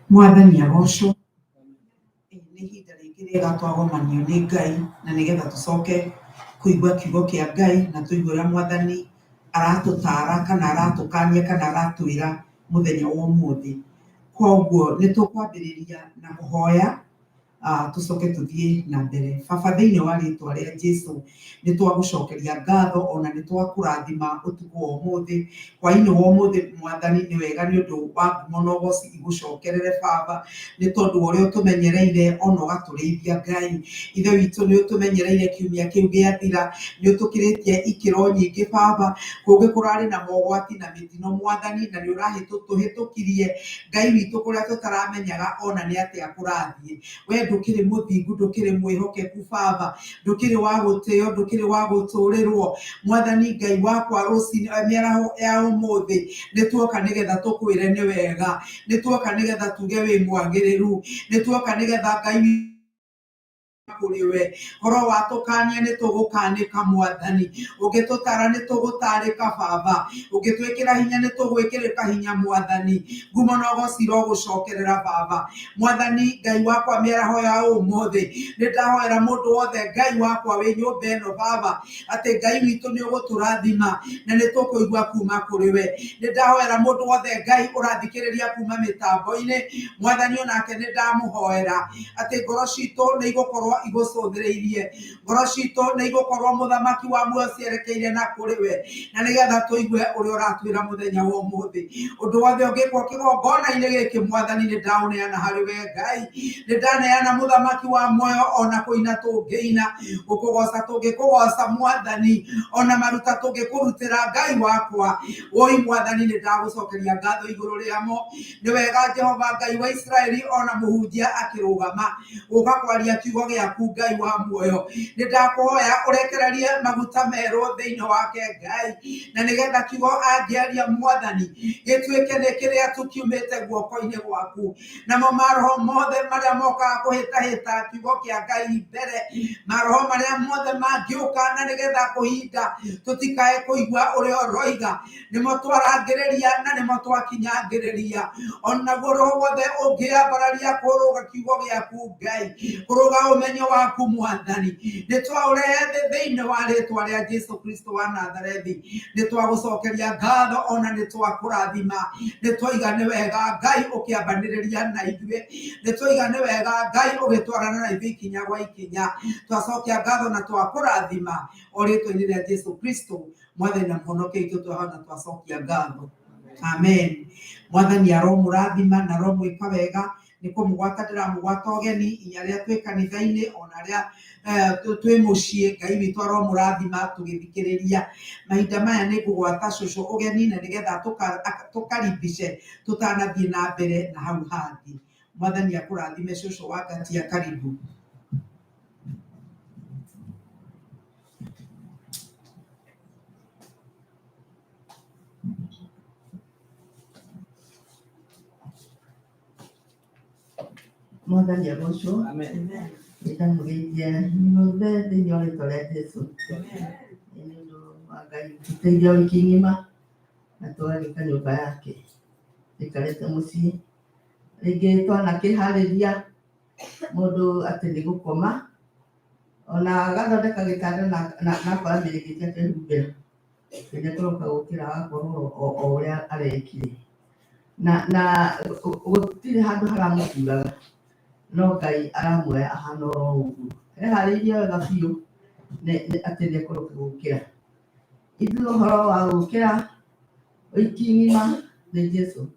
Mwathani agocwo. Nĩ ihinda rĩngĩ rĩega twagomanio nĩ Ngai na nĩgetha tũcoke kũigua kiugo kĩa Ngai na tũigue ũrĩa Mwathani aratũtara kana aratũkania kana aratwĩra mũthenya wa ũmũthĩ. Koguo nĩ tũkwambĩrĩria na kũhoya tũcoke tũthiĩ na mbere. Baba, thĩinĩ wa rĩtwa rĩa Jesu, nĩ twagũcokeria ngatho ona nĩ twakũrathima ũtukũ wa ũmũthĩ, hwainĩ wa ũmũthĩ. Mwathani, nĩ wega nĩ ũndũ wa ngumo na ũgoci igũcokerere Baba, nĩ tondũ wa ũrĩa ũtũmenyereire ona ũgatũrĩithia. Ngai Ithe witũ, nĩ ũtũmenyereire kiumia kĩu gĩathira, nĩ ũtũkĩrĩtie ikĩro nyingĩ Baba, kũngĩ kũrarĩ na mogwati na mĩtino Mwathani, na nĩ ũrahĩtũtũhĩtũkirie Ngai witũ kũrĩa tũtaramenyaga ona nĩ atĩa kũrathiĩ. We ndũkĩrĩ mũthingu, ndũkĩrĩ mwĩhokeku Baba, ndũkĩrĩ wa gũtĩo, ndũkĩrĩ wa gũtũrĩrwo. Mwathani Ngai wakwa, rũcinĩ mĩaraho ya ũmũthĩ nĩ tuoka nĩgetha tũkwĩre nĩ wega, nĩ tuoka nĩgetha tuge wĩ mwagĩrĩru, nĩ tuoka nĩgetha Ngai kũrĩ we. Horo watũkania nĩ tũgũkanĩka Mwathani, ũngĩtũtara nĩ tũgũtarĩka Baba, ũngĩtwĩkĩra hinya nĩ tũgwĩkĩrĩka hinya Mwathani. Ngumo na ũgoci irogũcokerera Baba. Mwathani Ngai wakwa, mĩaraho ya ũmũthĩ nĩ ndahoera mũndũ wothe Ngai wakwa wĩ nyũmba ĩno Baba, atĩ Ngai witũ nĩ ũgũtũrathima na nĩ tũkũigua kuma kũrĩ we. Nĩ ndahoera mũndũ wothe Ngai ũrathikĩrĩria kuma mĩtambo-inĩ Mwathani, onake nĩ ndamũhoera atĩ ngoro citũ nĩ igũkorwo igũcũthĩrĩirie, ngoro citũ nĩ igũkorwo mũthamaki wa muoyo cierekeire na kũrĩ we, na nĩgetha tũigue ũrĩa ũratwĩra mũthenya wa ũmũthĩ. Ũndũ wothe ũngĩkwo kĩgongona-inĩ gĩkĩ Mwathani, nĩ ndaũneana harĩ we Ngai, nĩ ndaneana mũthamaki wa muoyo, ona kũina tũngĩina, gũkũgoca tũngĩkũgoca Mwathani, ona maruta tũngĩkũrutĩra Ngai wakwa. Woi Mwathani, nĩ ndagũcokeria ngatho igũrũ rĩamo. Nĩ wega Jehova Ngai wa Isiraeli, ona mũhunjia akĩrũgama gũka kwaria kiugo gĩaku Ngai wa muoyo, nĩ ndakũhoya ũrekererie maguta merũ thĩinĩ wake Ngai, na nĩgetha kiugo angĩaria Mwathani gĩtuĩke nĩ kĩrĩa tu kiumĩte guoko-inĩ gwaku. Namo maroho mothe marĩa mokaga kũhĩtahĩta kiugo kĩa Ngai mbere, maroho marĩa mothe mangĩũka na nĩgetha kũhinda tũtikae kũigua ũrĩa ũroiga, nĩmo twarangĩrĩria na nĩmo twakinyangĩrĩria. Onaguo roho wothe ũngĩambararia kũrũga kiugo gĩaku Ngai, kũrũga ũmenyo waku Mwathani, nĩ twaũrehe thĩ thĩinĩ wa rĩtwa rĩa Jesu Kristo wa Nazarethi. Nĩ twagũcokeria ngatho ona nĩ twakũrathima, nĩ twaiga nĩ wega Ngai ũkĩambanĩrĩria na ithuĩ, nĩ twaiga nĩ wega Ngai ũgĩtwarana na ithuĩ ikinya gwa ikinya. Twacokia ngatho na twakũrathima o rĩtwa-inĩ rĩa Jesu Kristo Mwathani na mũhonokia witũ, twahona twacokia ngatho, amen. Mwathani aromũrathima na aromwĩka wega. Nĩ kũmũgwata ndĩramũgwata ũgeni inya arĩa twĩ kanitha-inĩ ona arĩa twĩ mũciĩ. Ngai witũ aromũrathima tũgĩthikĩrĩria. Mahinda maya nĩ ngũgwata cũcũ ũgeni na nĩgetha tũkarimbice tũtanathiĩ na mbere na hau hangĩ. Mwathani akũrathime cũcũ wa Ngatia, karibu. Mwathani agocwo. Nĩ ndamũgeithia inyuothe thĩinĩ wa rĩtwa rĩa Jesu. Nĩ ũndũ wa Ngai gũtũteithia wiki ng'ima na tũgagĩka nyũmba yake tũikarĩte mũciĩ. Rĩngĩ twanakĩharĩria mũndũ atĩ nĩ gũkoma, ona agathondeka gĩtanda na akora mĩrĩngĩti akehumbĩra. Hĩndĩ ĩrĩa kũroka gũkĩra agakorwo o ũrĩa arekire. Na gũtirĩ handũ haramũturaga, no Ngai aramuoya ahana oro ũguo. Eharĩirie wega biũ atĩ nĩ ekũroka gũkĩra. Ithuĩ ũhoro wa gũkĩra wiki ng'ima nĩ Jesu.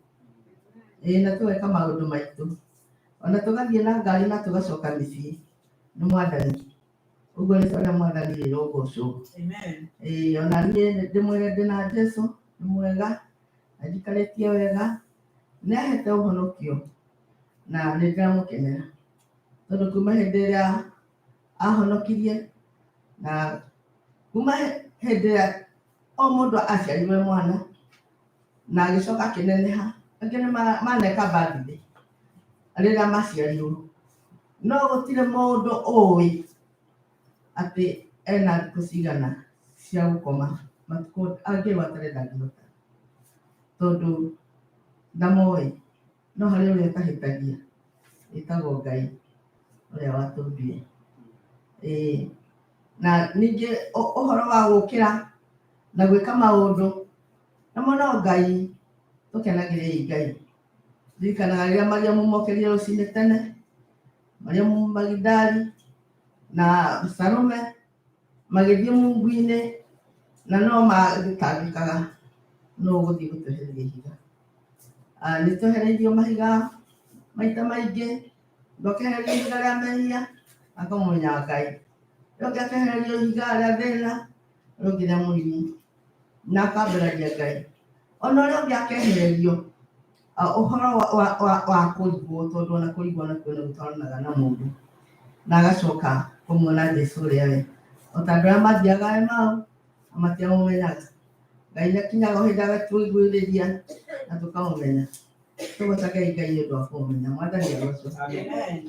Ĩĩ na tũgeka maũndũ maitũ. Ona tũgathiĩ na ngari na tũgacoka mĩciĩ nĩ Mwathani. Ũguo rĩtwa rĩa Mwathani rĩrogocwo. Ĩĩ ona niĩ ndĩmwĩre ndĩna Jesu nĩ mwega, anjikarĩtie wega, nĩ ahete ũhonokio na nĩ ndĩramũkenera. Tondũ kuma hĩndĩ ĩrĩa ahonokirie na kuma hĩndĩ ĩrĩa o mũndũ aciarirwo e mwana na agĩcoka akĩneneha, angĩ nĩ maneka birthday rĩrĩa maciarirwo. No gũtirĩ mũndũ ũĩ atĩ ena thikũ cigana cia gũkoma, matukũ angĩrwo atarĩ ndangĩhota, tondũ ndamoĩ. No harĩ ũrĩa ũtahĩtagia ĩtagwo Ngai ũrĩa watũmbire. Ĩĩ na ningĩ ũhoro wa gũkĩra na gwĩka maũndũ namo no Ngai tũkenagĩrei Ngai. Ririkanaga rĩrĩa Mariamu mokĩrire rũcinĩ tene, Mariamu Magidali na Salome magĩthiĩ mungu-inĩ na no magĩtangĩkaga nũ ũgũthiĩ gũtwehereria ihiga. Nĩ twehereirio mahiga maita maingĩ, ndũkehererio ihiga rĩa mehia akamũmenya Ngai, rĩu akehererio ihiga rĩa thĩna, rĩu rĩa mũrimũ na akambĩrĩria Ngai. Ona ũrĩa ũngĩ akehererio ũhoro wa kũrigwo tondũ ona kũrigwo nakuo nĩ gũtwaranaga na mũndũ na agacoka kũmuona Jesũ ũrĩa we. O ta andũ arĩa mathiaga Emau na matiamũmenyaga. Ngai nĩ akinyaga o hĩndĩ agatũiguithĩria na tũkamũmenya. Tũgocagei Ngai nĩ ũndũ wa kũmũmenya. Mwathani agocwo.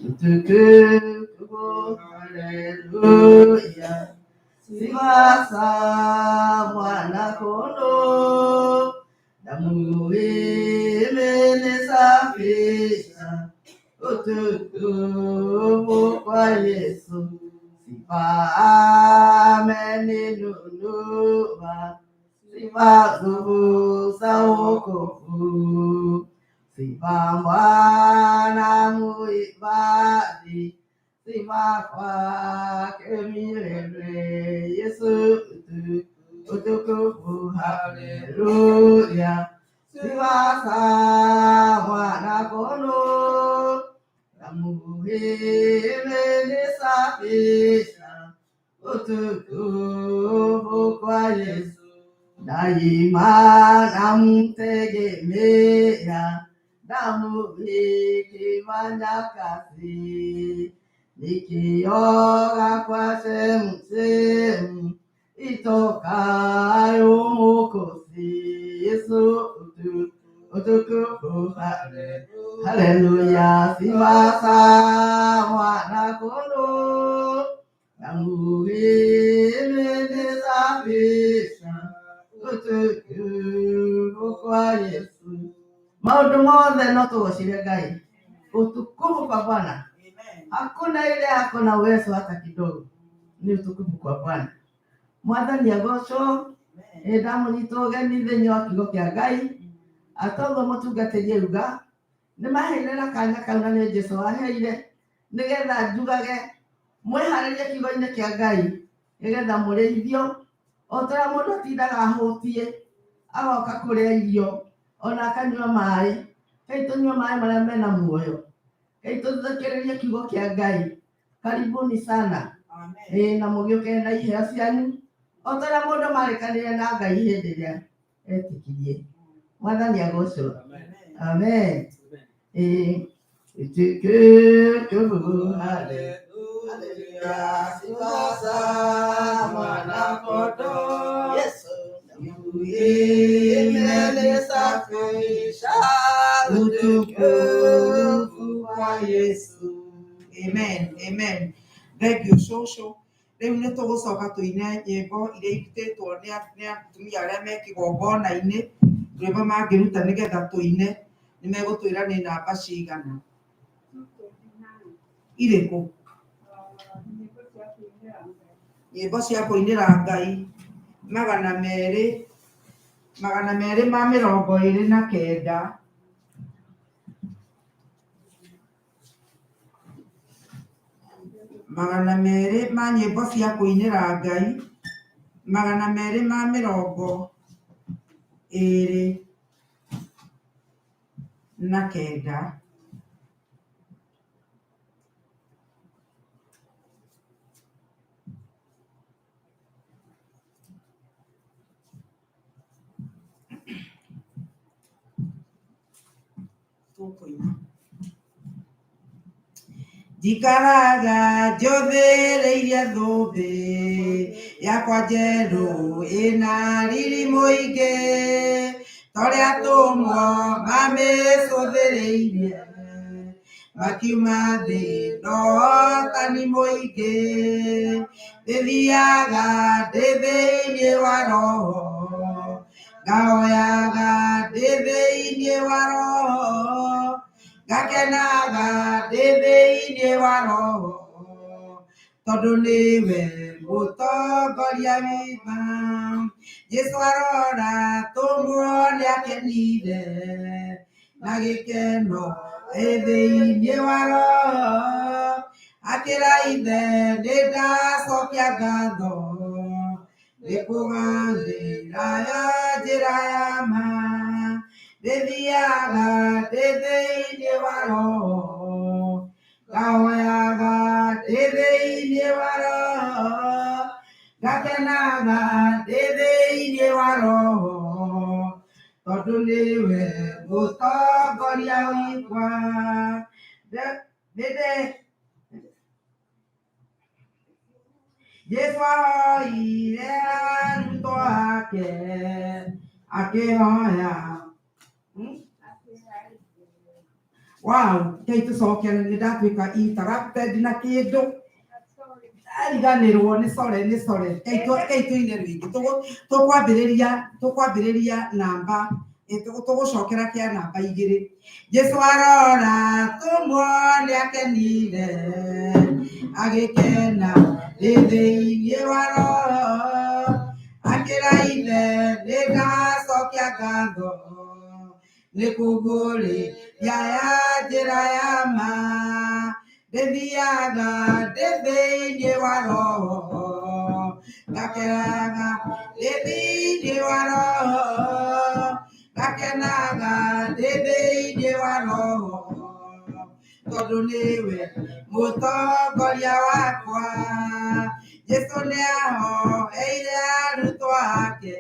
Utukufu, haleluya. Sifa za mwana kondoo, damu imenisafisha. Utukufu kwa Yesu, sifa ameninunua. Sifa nguvu za wokovu, sifa Bwana muhifadhi, sifa kwake milele. Yesu utukufu, haleluya. Sifa za mwana kondoo, damu imenisafisha. Utukufu kwa Yesu, daima namtegemea, damu ikifanya kazi, nikioga kwa chemchemi itokayo Mwokozi. Yesu utukufu, haleluya. Sifa za mwana kondoo, damu imenisafisha. Utukufu kwa Yesu. Maũndũ mothe no tũgocire Ngai. Utukufu kwa Bwana. Hakuna ile ako na uwezo hata kidogo. Ni utukufu kwa Bwana. Mwathani agocwo. Ĩ ndamũnyita ũgeni thĩinĩ wa kiugo kĩa Ngai. Atoguo mũtungatĩri auga nĩ maheire na kanya kau na nĩ Jesũ waheire nĩgetha njugage mwĩharĩrie kiugo-inĩ kĩa Ngai nĩgetha mũrĩithio o ta ũrĩa mũndũ atindaga ahũtiĩ agoka kũrĩa irio ona akanyua maĩ. Kai tũnyue maĩ marĩa mena muoyo. Kai tũthikĩrĩrie kiugo kĩa Ngai. Karibuni sana. Ĩĩ na mũgĩũke na iheo cianyu o ta ũrĩa mũndũ marĩkanĩire na Ngai hĩndĩ ĩrĩa etĩkirie. Mwathani agocwo. Amen. Ĩĩ utukufu, haleluya. Sifa za mwana kondoo, Yesu imenisafisha. Utukufu kwa Yesu. Amen. Amen. Thank you cũcũ. Rĩu nĩ tũgũcoka tũine nyĩmbo iria irutĩtwo nĩ atumia arĩa me kĩgongona-inĩ, rwĩmbo mangĩruta nĩgetha tũine, nĩ megũtwĩra nĩ namba cigana. Irĩkũ? Nyĩmbo cia kũinĩra Ngai 229. 200 ma nyĩmbo cia kũinĩra Ngai, 229. Tũkũina. Njikaraga njũthĩrĩirie thũmbĩ yakwa njerũ ĩna riri mũingĩ, torĩa atũmwo mamĩcũthĩrĩirie makiuma thĩ ndotani mũingĩ. Ndĩthiaga ndĩ thĩinĩ wa roho, ngahoyaga ndĩ thĩinĩ wa roho, Ngakenaga ndĩ thĩinĩ wa roho tondũ nĩwe mũtongoria witũ. Jesũ arora tũmuone akenire na gĩkeno ĩ thĩinĩ wa roho akĩra ithe nĩ ndacokia ngatho nĩ kũgathĩra ya njĩra ya ma ndĩthiaga ndĩ thĩinĩ wa roho ngahoyaga ndĩ thĩinĩ wa roho ngakenaga ndĩ thĩinĩ wa roho tondũ nĩwe mũtongoria wakwa. Nĩndĩ Jesũ ahoire arutwo ake akĩhoya. Wow, kei tũcokere nĩ ndatuĩka interrupted na kĩndũ ndariganĩrwo nĩ sorry nĩ sorry kei tũine rĩngĩ. Tũkwambĩrĩria namba tũgũcokera kĩa namba igĩrĩ. Jesũ arora tũmuone akenire agĩkena ndĩ thĩinĩ wa roho akĩra ithe nĩ ndacokia ngatho nĩ kũguũrĩria ya njĩra ya ma ndĩthiaga ndĩ thĩinĩ wa roho ngakenaga ndĩ thĩinĩ wa roho ngakenaga ndĩ thĩinĩ wa roho tondũ nĩwe mũtongoria wakwa. Jesũ nĩahoeire arutwo ake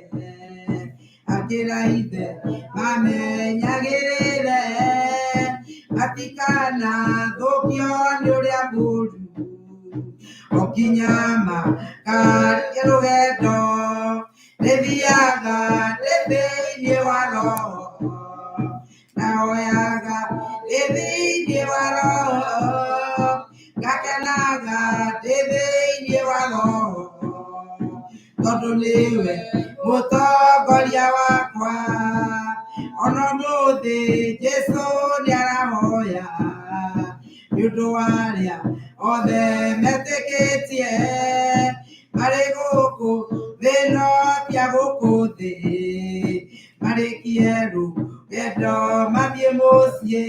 akĩra ithe mamenyagĩrĩre matikanathũkio nĩ ũrĩa mũũru o nginya makarĩkie rũgendo. Ndĩthiaga ndĩ thĩinĩ wa roho ndahoyaga ndĩ thĩinĩ wa roho ngakenaga ndĩ thĩinĩ wa roho tondũ nĩwe mũtongoria wakwa. Ona ũmũthĩ Jesũ nĩarahoya nĩ ũndũ wa arĩa othe metĩkĩtie marĩ gũkũ thĩ no ti a gũkũ thĩ marĩkie rũgendo mathiĩ mũciĩ.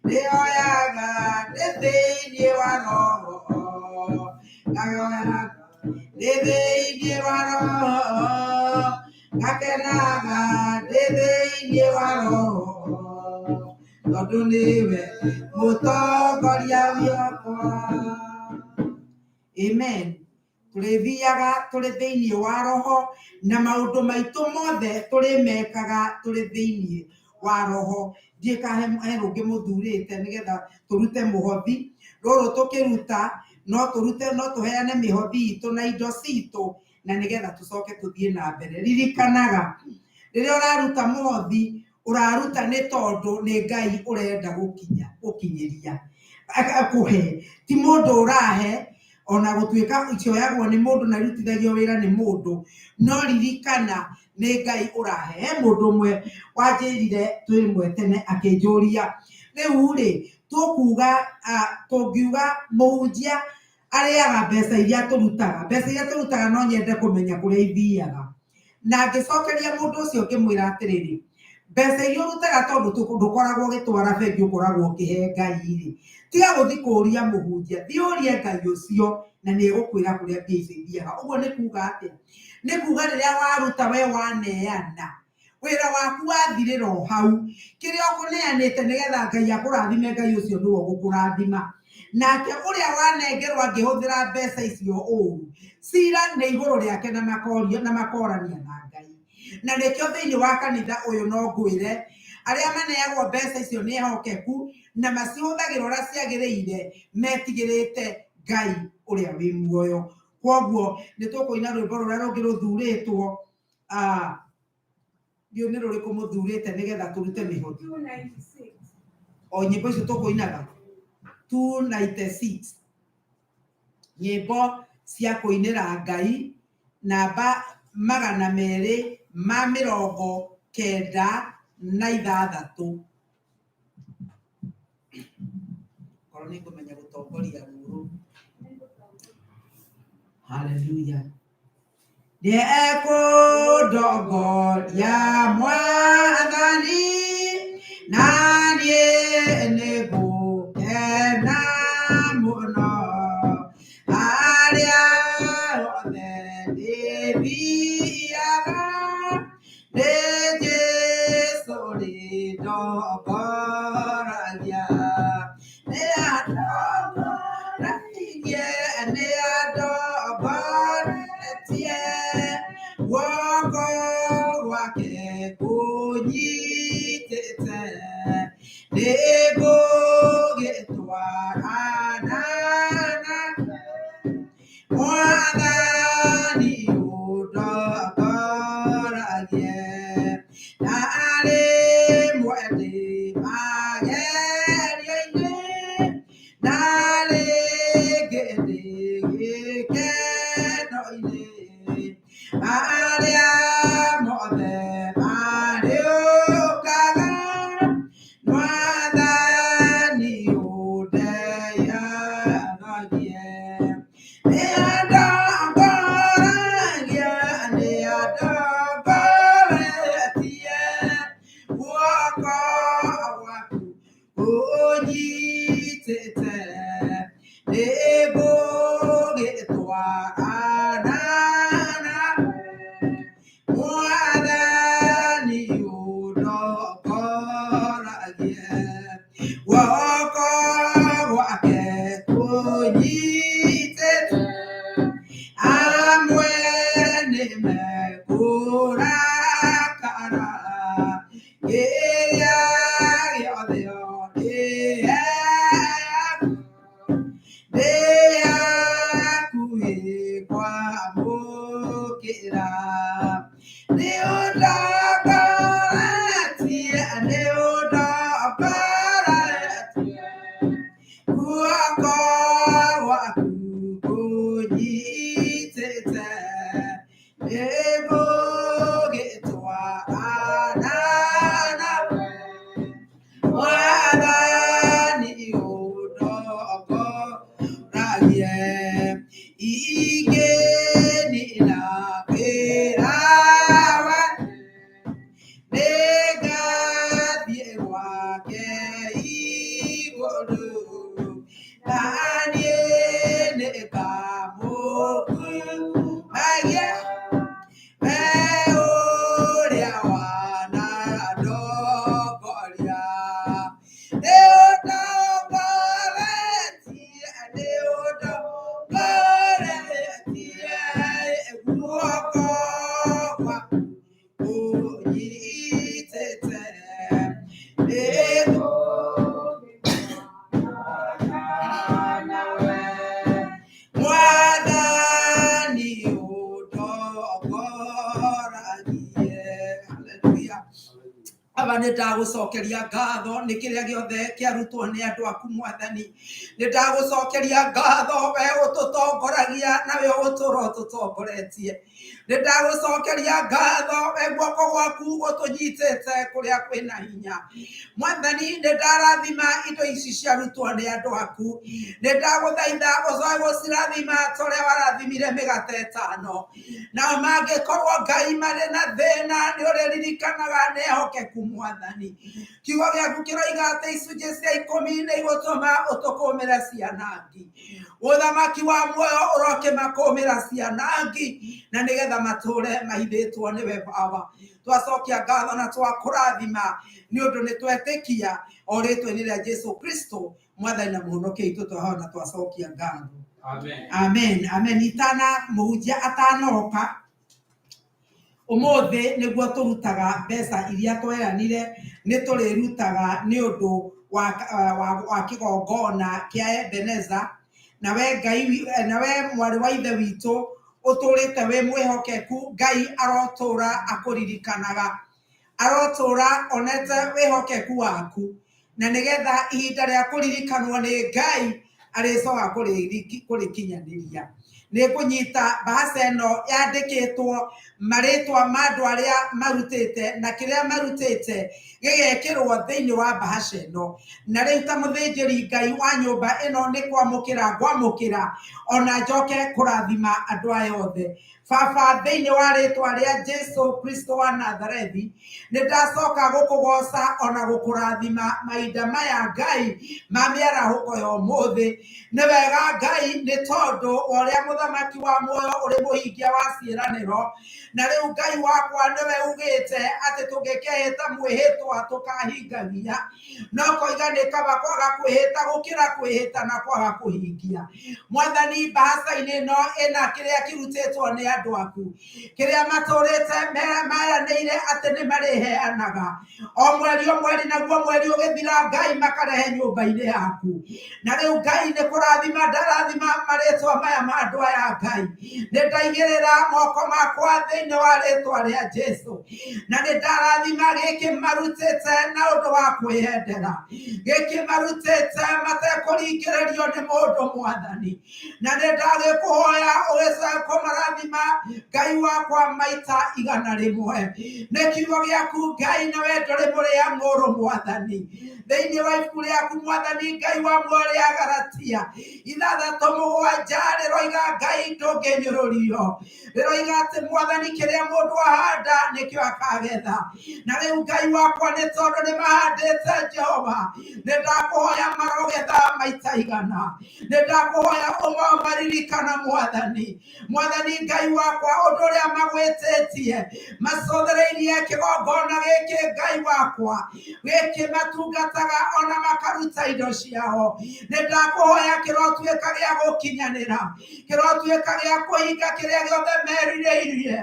Ndĩhoyaga ndĩ thĩinĩ wa roho ngahoyaga ndĩ thĩinĩ wa roho ngakenaga ndĩ thĩinĩ wa roho tondũ nĩwe mũtongoria wakwa. Amen. Tũrĩthiaga tũrĩ thĩinĩ wa roho na maũndũ maitũ mothe tũrĩmekaga tũrĩ thĩinĩ wa roho. Ndiũĩ kana he rũngĩ mũthurĩte nĩgetha tũrute mũhothi. Rũrũ tũkĩruta no tũrute no tũheane mĩhothi itũ na indo citũ na nĩgetha tũcoke tũthiĩ na mbere. Ririkanaga rĩrĩa ũraruta mũhothi ũraruta nĩ tondũ nĩ Ngai ũrenda gũkinya gũkinyĩria akũhe ti mũndũ ũrahe ona gũtuĩka cioyagwo nĩ mũndũ na irutithagio wĩra nĩ mũndũ no ririkana nĩ Ngai ũrahe. He mũndũ ũmwe wanjĩrire twĩ rĩmwe tene akĩnjũria rĩu rĩ tũkuga tũngiuga mũhunjia arĩaga mbeca iria tũrutaga mbeca iria tũrutaga no nyende kũmenya kũrĩa ithiaga. Na ngĩcokeria mũndũ ũcio ngĩmwĩra atĩrĩrĩ mbeca iria ũrutaga tondũ ndũkoragwo ũgĩtwara bengi ũkoragwo ũkĩhe Ngai rĩ tiga gũthiĩ kũũria mũhunjia thiĩ ũrie Ngai ũcio na nĩ egũkwĩra kũrĩa mbia icio ithiaga. Ũguo nĩ kuga atĩa? Nĩ kuga rĩrĩa waruta we waneana wĩra waku wathirĩra o hau kĩrĩa ũkũneanĩte nĩgetha Ngai akũrathime Ngai ũcio nĩwe ũgũkũrathima. Nake ũrĩa wanengerwo angĩhũthĩra mbeca icio ũru cira nĩ igũrũ rĩake na makorio na makorania na Ngai. Na nĩkĩo thĩinĩ wa kanitha ũyũ no ngwĩre arĩa maneagwo mbeca icio nĩ ehokeku na macihũthagĩra ũrĩa ciagĩrĩire metigĩrĩte Ngai ũrĩa wĩ muoyo. Kwoguo nĩ tũkũina rwĩmbo rũrĩa rũngĩ rũthurĩtwo ndiũĩ nĩ rũrĩkũ mũthurĩte nĩgetha tũrute mĩhothi. O nyĩmbo icio tũkũinaga 296 nyĩmbo cia kũinĩra Ngai namba magana merĩ ma mĩrongo kenda na ithathatũ. Okorwo nĩ ngũmenya gũtongoria rũrũ. Haleluya. Ndekũndongoria Mwathani, na niĩ nĩngũkena mũno. Harĩa hothe ndĩthiaga, nĩ Jesũ ũrĩndongoragia. Nĩandongoragie, nĩandongoretie, guoko gwake kũnyitĩte. Nĩngũgĩtwarana nake, Mwathani ũndongoragie. Na rĩmwe ndĩ magerio-inĩ, na rĩngĩ ndĩ gĩkeno-inĩ. Marĩa mothe marĩũkaga, Mwathani ũndeithagie. Nĩandongoragia, nĩandongoretie, guoko gwaku kũnyitĩte. Nĩngũgĩtwarana nawe, Mwathani ũndongoragie. Guoko gwake kũnyitĩte, amwe nĩmekũrakara, kĩrĩa gĩothe ndĩheagwo, ndĩ hakuhĩ kwamũkĩra. Nĩũndongoretie, nĩũndongoretie, guoko gwaku kũnyitĩte. Nĩngũgĩtwarana nawe, Mwathani ũndongoragie. Ingĩnina wĩra wake, nĩngathiĩ gwake igũrũ, na niĩ nĩngamũkumagia, we ũrĩa wanandongoria. Nĩũndongoretie, nĩũndongoretie, guoko gwaku kũnyitĩte. Nĩngũgĩtwarana Mwathani ũndongoragie. Haleluya. Aba nĩ ndagũcokeria ngatho nĩ kĩrĩa gĩothe kĩarutwo nĩ andũ aku Mwathani. Nĩ ndagũcokeria ngatho we ũtũtongoragia na we ũgũtũra ũtũtongoretie. Nĩ ndagũcokeria ngatho we guoko gwaku gũtũnyitĩte kũrĩa kwĩna hinya. Mwathani nĩ ndarathima indo ici ciarutwo nĩ andũ aku. Nĩ ndagũthaitha ũcoe gũcirathima ta ũrĩa warathimire mĩgate ĩtano. Nao mangĩkorwo Ngai marĩ na thĩna nĩ ũrĩririkanaga nĩ ehokeku Mwathani. Kiugo gĩaku kĩroiga atĩ icunjĩ cia ikũmi nĩ igũtũma ũtũkũmĩre cianangi. Ũthamaki wa muoyo ũrokĩmakũmĩra cianangi na nĩgetha matũre mahithĩtwo nĩwe Baba. Twacokia ngatho na twakũrathima nĩ ũndũ nĩ twetĩkia o rĩtwa-inĩ rĩa Jesu Kristo Mwathani na mũhonokia witũ twahoya na twacokia ngatho. Amen. Amen. Amen. Itana mũhunjia atanoka ũmũthĩ nĩguo tũrutaga mbeca iria tweranire nĩ tũrĩrutaga nĩ ũndũ wa kĩgongona kĩa Ebeneza. Na we Ngai na we mwarĩ wa ithe witũ ũtũrĩte wĩ mwĩhokeku, Ngai arotũra akũririkanaga, arotũra onete wĩhokeku waku, na nĩgetha ihinda rĩa kũririkanwo nĩ Ngai Arĩcoka kũrĩkinyanĩria. Nĩ ngũnyita mbahaca ĩno yandĩkĩtwo marĩtwa ma andũ arĩa marutĩte na kĩrĩa marutĩte gĩgekĩrwo thĩinĩ wa mbahaca ĩno. Na rĩu ta mũthĩnjĩri Ngai wa nyũmba ĩno nĩ kwamũkĩra ngwamũkĩra ona njoke kũrathima andũ aya othe. Baba, thĩinĩ wa rĩtwa rĩa Jesu Kristo wa Nazarethi, nĩ ndacoka gũkũgoca ona gũkũrathima mahinda maya Ngai ma mĩarahũko ya ũmũthĩ. Nĩ wega Ngai, nĩ tondũ wa ũrĩa mũthamaki wa muoyo ũrĩ mũhingia wa ciĩranĩro. Na rĩu Ngai wakwa nĩwe ugĩte atĩ tũngĩkehĩta mwĩhĩtwa tũkahingagia, no koiga nĩ kaba kwaga kwĩhĩta gũkĩra kwĩhĩta na kwaga kũhingia. Mwathani, mbahaca-inĩ ĩno ĩna kĩrĩa kĩrutĩtwo nĩ andũ aku, kĩrĩa matũrĩte meranĩire atĩ nĩ marĩheanaga o mweri o mweri, naguo mweri ũgĩthira Ngai makarehe nyũmba-inĩ yaku. Na rĩu Ngai nĩ kũrathima ndarathima marĩtwa maya ma andũ aya. Ngai, nĩ ndaigĩrĩra moko makwa thĩinĩ wa rĩtwa rĩa Jesu, na nĩ ndarathima gĩkĩ marutĩte na ũndũ wa kwĩyendera, gĩkĩ marutĩte matekũringĩrĩrio nĩ mũndũ, Mwathani. Na nĩ ndagĩkũhoya ũgĩcoke kũmarathima, Ngai wakwa, maita 100. Nĩ kiugo gĩaku, Ngai, na we ndũrĩ mũrĩa mũrũ, Mwathani. Thĩinĩ wa ibuku rĩaku, Mwathani Ngai wa muoyo, rĩa Galatia 6:7, rĩroiga, Ngai, ndũngĩnyũrũrio. Rĩroiga atĩ, Mwathani, kĩrĩa mũndũ ahanda nĩkĩo akagetha. Na rĩu, Ngai wakwa, nĩ tondũ nĩ mahandĩte, Jehova, nĩ ndakũhoya marogetha maita 100. Nĩ ndakũhoya ũmomaririkana, Mwathani. Mwathani Ngai wakwa, ũndũ ũrĩa magwĩtĩtie macothereirie kĩgongona gĩkĩ, Ngai wakwa, gĩkĩ matungataga ona makaruta indo ciao, nĩ ndakũhoya kĩrotuĩka gĩa gũkinyanĩra, kĩrotuĩka gĩa kũhinga kĩrĩa gĩothe merirĩirie.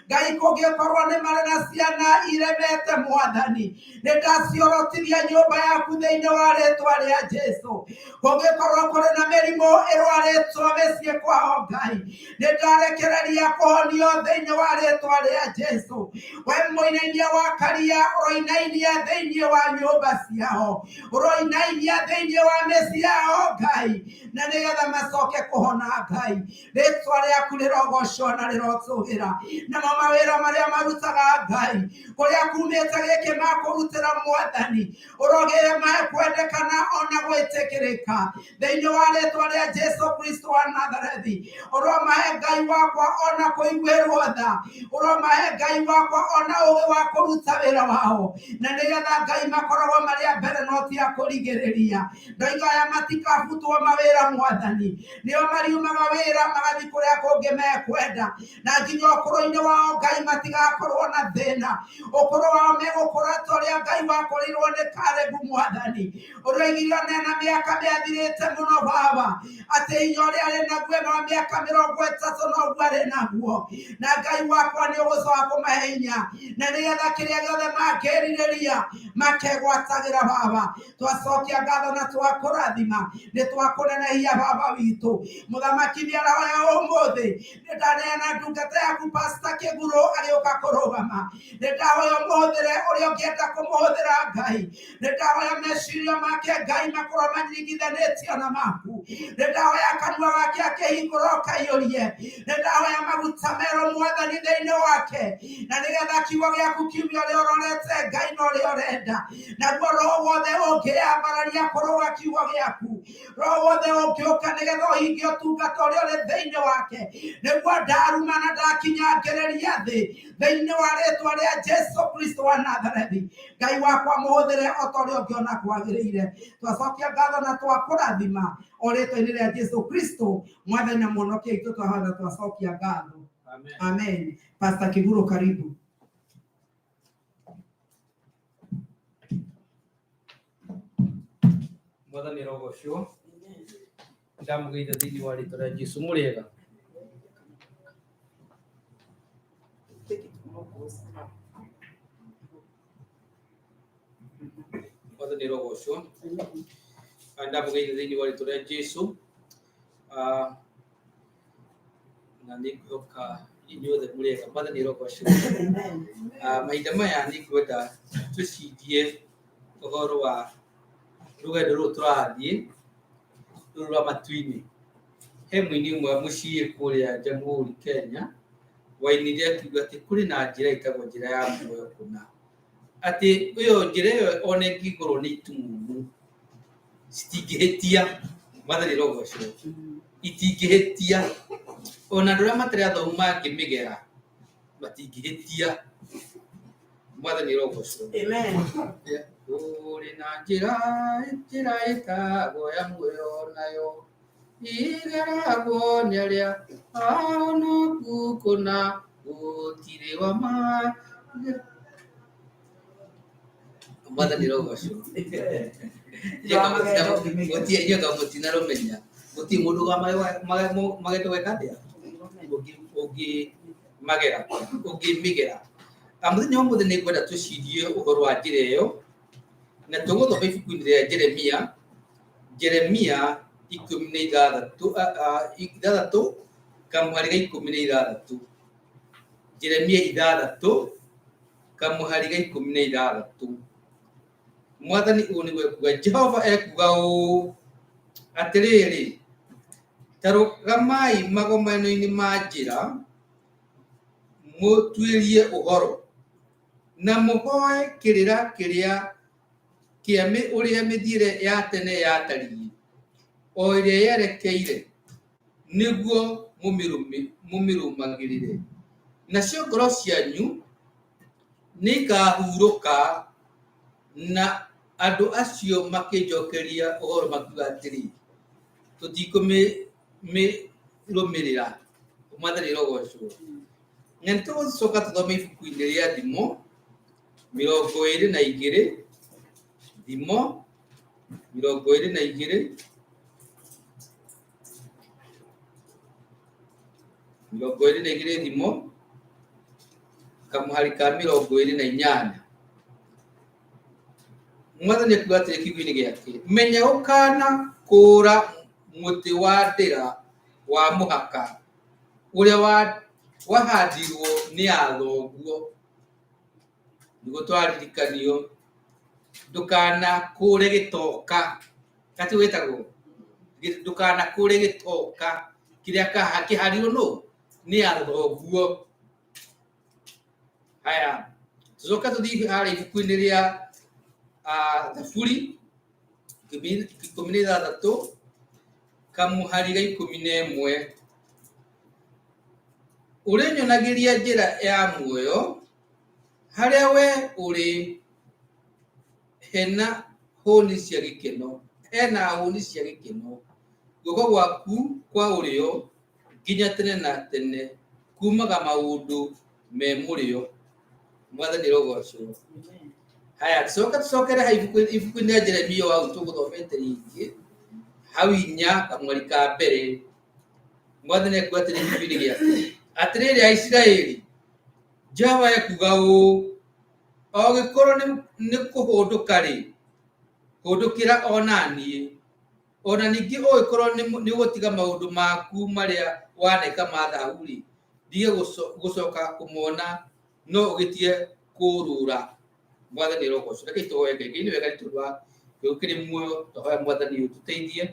Ngai, kũngĩkorwo nĩ marĩ na ciana iremete, Mwathani, nĩ ndaciorotithia nyũmba yaku thĩinĩ wa rĩtwa rĩa Jesu. Kũngĩkorwo kũrĩ na mĩrimũ ĩrwarĩtwo mĩciĩ kwao, Ngai, nĩ ndarekereria kũhonio thĩinĩ wa rĩtwa rĩa Jesu. We mũinainia wa karia, ũroinainia thĩinĩ wa nyũmba ciao, ũroinainia thĩinĩ wa mĩciĩ yao, Ngai, na nĩgetha macoke kũhona. Ngai, rĩtwa rĩaku rĩrogocwo na rĩrotũgĩra. Namo mawĩra marĩa marutaga, Ngai, kũrĩa kumĩte gĩkĩ makũrutĩra, Mwathani, ũrogĩe mahe kwendekana ona gwĩtĩkĩrĩka thĩinĩ wa rĩtwa rĩa Jesu Kristo wa Nazarethi. Ũromahe, Ngai wakwa, ona kũiguĩrwo tha. Ũromahe, Ngai wakwa, ona ũgĩ wa kũruta wĩra wao, na nĩgetha, Ngai, makoragwo marĩ a mbere no ti a kũrigĩrĩria. Ndoiga aya matikabutwo mawĩra, Mwathani, nĩo mariumaga wĩra magathiĩ kũrĩa kũngĩ mekwenda, na nginya ũkũrũ-inĩ wao, Ngai, matigakorwo na thĩna. Ũkũrũ wao megũkũra ta ũrĩa, Ngai, wakũrĩirwo nĩ Kalebu, Mwathani, ũrĩa oigire ona na mĩaka mĩathirĩte mũno, Baba, atĩ hinya ũrĩa arĩ naguo ena wa mĩaka 30 noguo arĩ naguo. Na Ngai wakwa, nĩ ũgũcoka kũmahe hinya, na nĩgetha kĩrĩa gĩothe mangĩrirĩria makegwatagĩra. Baba, twacokia ngatho na twakũrathima, nĩ twakũnenehia. Baba witũ mũthamaki nĩ arahoya ũmũthĩ. Nĩ ndaneana ndungata yaku Pastor Kĩgurũ agĩũka kũrũgama. Nĩ ndahoya ũmũhũthĩre ũrĩa ũngĩenda kũmũhũthĩra. Ngai, nĩ ndahoya meciria make, Ngai, makorwo manyingithanĩtio na maku. Nĩ ndahoya kanua gake akĩhingũra ũkaiyũrie. Nĩ ndahoya maguta merũ, Mwathani, thĩinĩ wake, na nĩgetha kiugo gĩaku kiume ũrĩa ũrorete, Ngai, na ũrĩa ũrenda. Naguo roho wothe ũngĩambararia kũrũga kiugo gĩaku, roho wothe ũngĩũka nĩgetha ũhingie ũtungata ũrĩa ũrĩ thĩinĩ wake, nĩguo ndaruma na ndakinyangĩrĩria thĩ thĩinĩ wa rĩtwa rĩa Jesu Kristo wa Nazarethi. Ngai wakwa, mũhũthĩre o ta ũrĩa ũngĩona kwagĩrĩire. Twacokia ngatho na twakũrathima o rĩtwa-inĩ rĩa Jesu Kristo, Mwathani na Mũhonokia witũ, twahoya na twacokia ngatho. Amen. Amen. Pastor Kiguru, karibu. Mwathani arogocwo. Ndamũgeithia thĩinĩ wa rĩtwa rĩa Jesu. Mũrĩega? Take it more close. Mwathani arogocwo. Ndamũgeithia thĩinĩ wa rĩtwa rĩa Jesu. Ah, na nĩ ngwĩhoka inyuothe mũrĩega. Mwathani arogocwo. Ah, mahinda maya nĩ ngwenda tũcirie ũhoro wa rũgendo rũrũ tũrathiĩ. Rũrũ rwa matu-inĩ. He mũini ũmwe mũciĩ kũrĩa Jamhuri Kenya wainire akiuga atĩ kũrĩ na njĩra ĩtagwo njĩra ya muoyo kũna, atĩ ĩyo njĩra ĩyo ona ĩngĩgũrwo nĩ itumumu citingĩhĩtia. Mwathani rogocwo, itingĩhĩtia ona andũ arĩa matarĩ athomu mangĩmĩgera matingĩhĩtia. Mwathani rogocwo. Amen. Kũrĩ na njĩra, njĩra ĩtagwo ya muoyo, nayo igeragwo nĩ arĩa ahonoku kũna, gũtirĩ wa ma. Mwathani rogocwo. Inyuĩ mũtinarũmenya, gũtirĩ mũndũ magetwo gwĩka atĩa ũngĩmagera, ũngĩmĩgera. Mũthenya wa ũmũthĩ nĩ ngwenda tũcirie ũhoro wa njĩra ĩyo, na tũgũthoma ibuku-inĩ rĩa Jeremia, Jeremia 16, 6 kamũhari ga 16. Jeremia 6 kamũhari ga 16. Mwathani ũũ nĩguo ekuga, Jehova ekuga ũũ, atĩrĩrĩ, ta rũgamai magomano-inĩ ma njĩra, mũtuĩrie ũhoro, na mũhoe kĩrĩra kĩrĩa kĩa ũrĩa mĩthiĩre ya tene yatariĩ, o ĩrĩa yerekeire, nĩguo mũmĩrũmagĩrĩre. Nacio ngoro cianyu nĩikahurũka. Na andũ acio makĩnjokeria ũhoro makiuga atĩrĩ, tũtikũmĩrũmĩrĩra. Mwathani rogocwo. Na nĩ tũgũcoka tũthome ibuku-inĩ rĩa Thimo 22, Thimo 22, 22, Thimo kamũhari ka 28. Mwathani ekuga atĩrĩ kiugo-inĩ gĩake, menya ũkana kũũra mũtĩ wa ndĩra wa mũhaka ũrĩa wahandirwo nĩ athoguo. Nĩguo twaririkanio ndũkanakũre gĩtoka, gati wĩtagwo ndũkanakũre gĩtoka kĩrĩa kĩharirwo nũ nĩ athoguo. Haya, tũcoke tũthiĩ harĩa ibuku-inĩ rĩa Thaburi 16 kamũhari ga 11. Ũrĩnyonagĩria njĩra ya muoyo, harĩa we ũrĩ hena hũni cia gĩkeno, hena hũni cia gĩkeno, guoko gwaku kwa ũrĩo nginya tene na tene kumaga maũndũ me mũrĩo. Mwathani rogocwo. Haya, tucoke tũcokere ha ibuku-inĩ rĩa Jeremia hau tũgũthomete rĩngĩ, hau 4 kamweri ka mbere. Mwathani ekuga atĩrĩ ibuku-inĩ gĩake, atĩrĩrĩ Aisiraeli, Jehova ekuga ũũ, o gĩkorwo nĩ kũhũndũka-rĩ, hũndũkĩra o na niĩ, ona ningĩ ũngĩkorwo nĩ ũgũtiga maũndũ maku marĩa waneka ma thahu-rĩ, ndige gũcoka kũmona, no ũgĩtige kũũrũra. Mwathani rogocwo. Reke tũhoe Ngai. Ngai nĩ wega nĩ tondũ wa kĩo kĩrĩ muoyo. Tũhoya Mwathani ũtũteithie,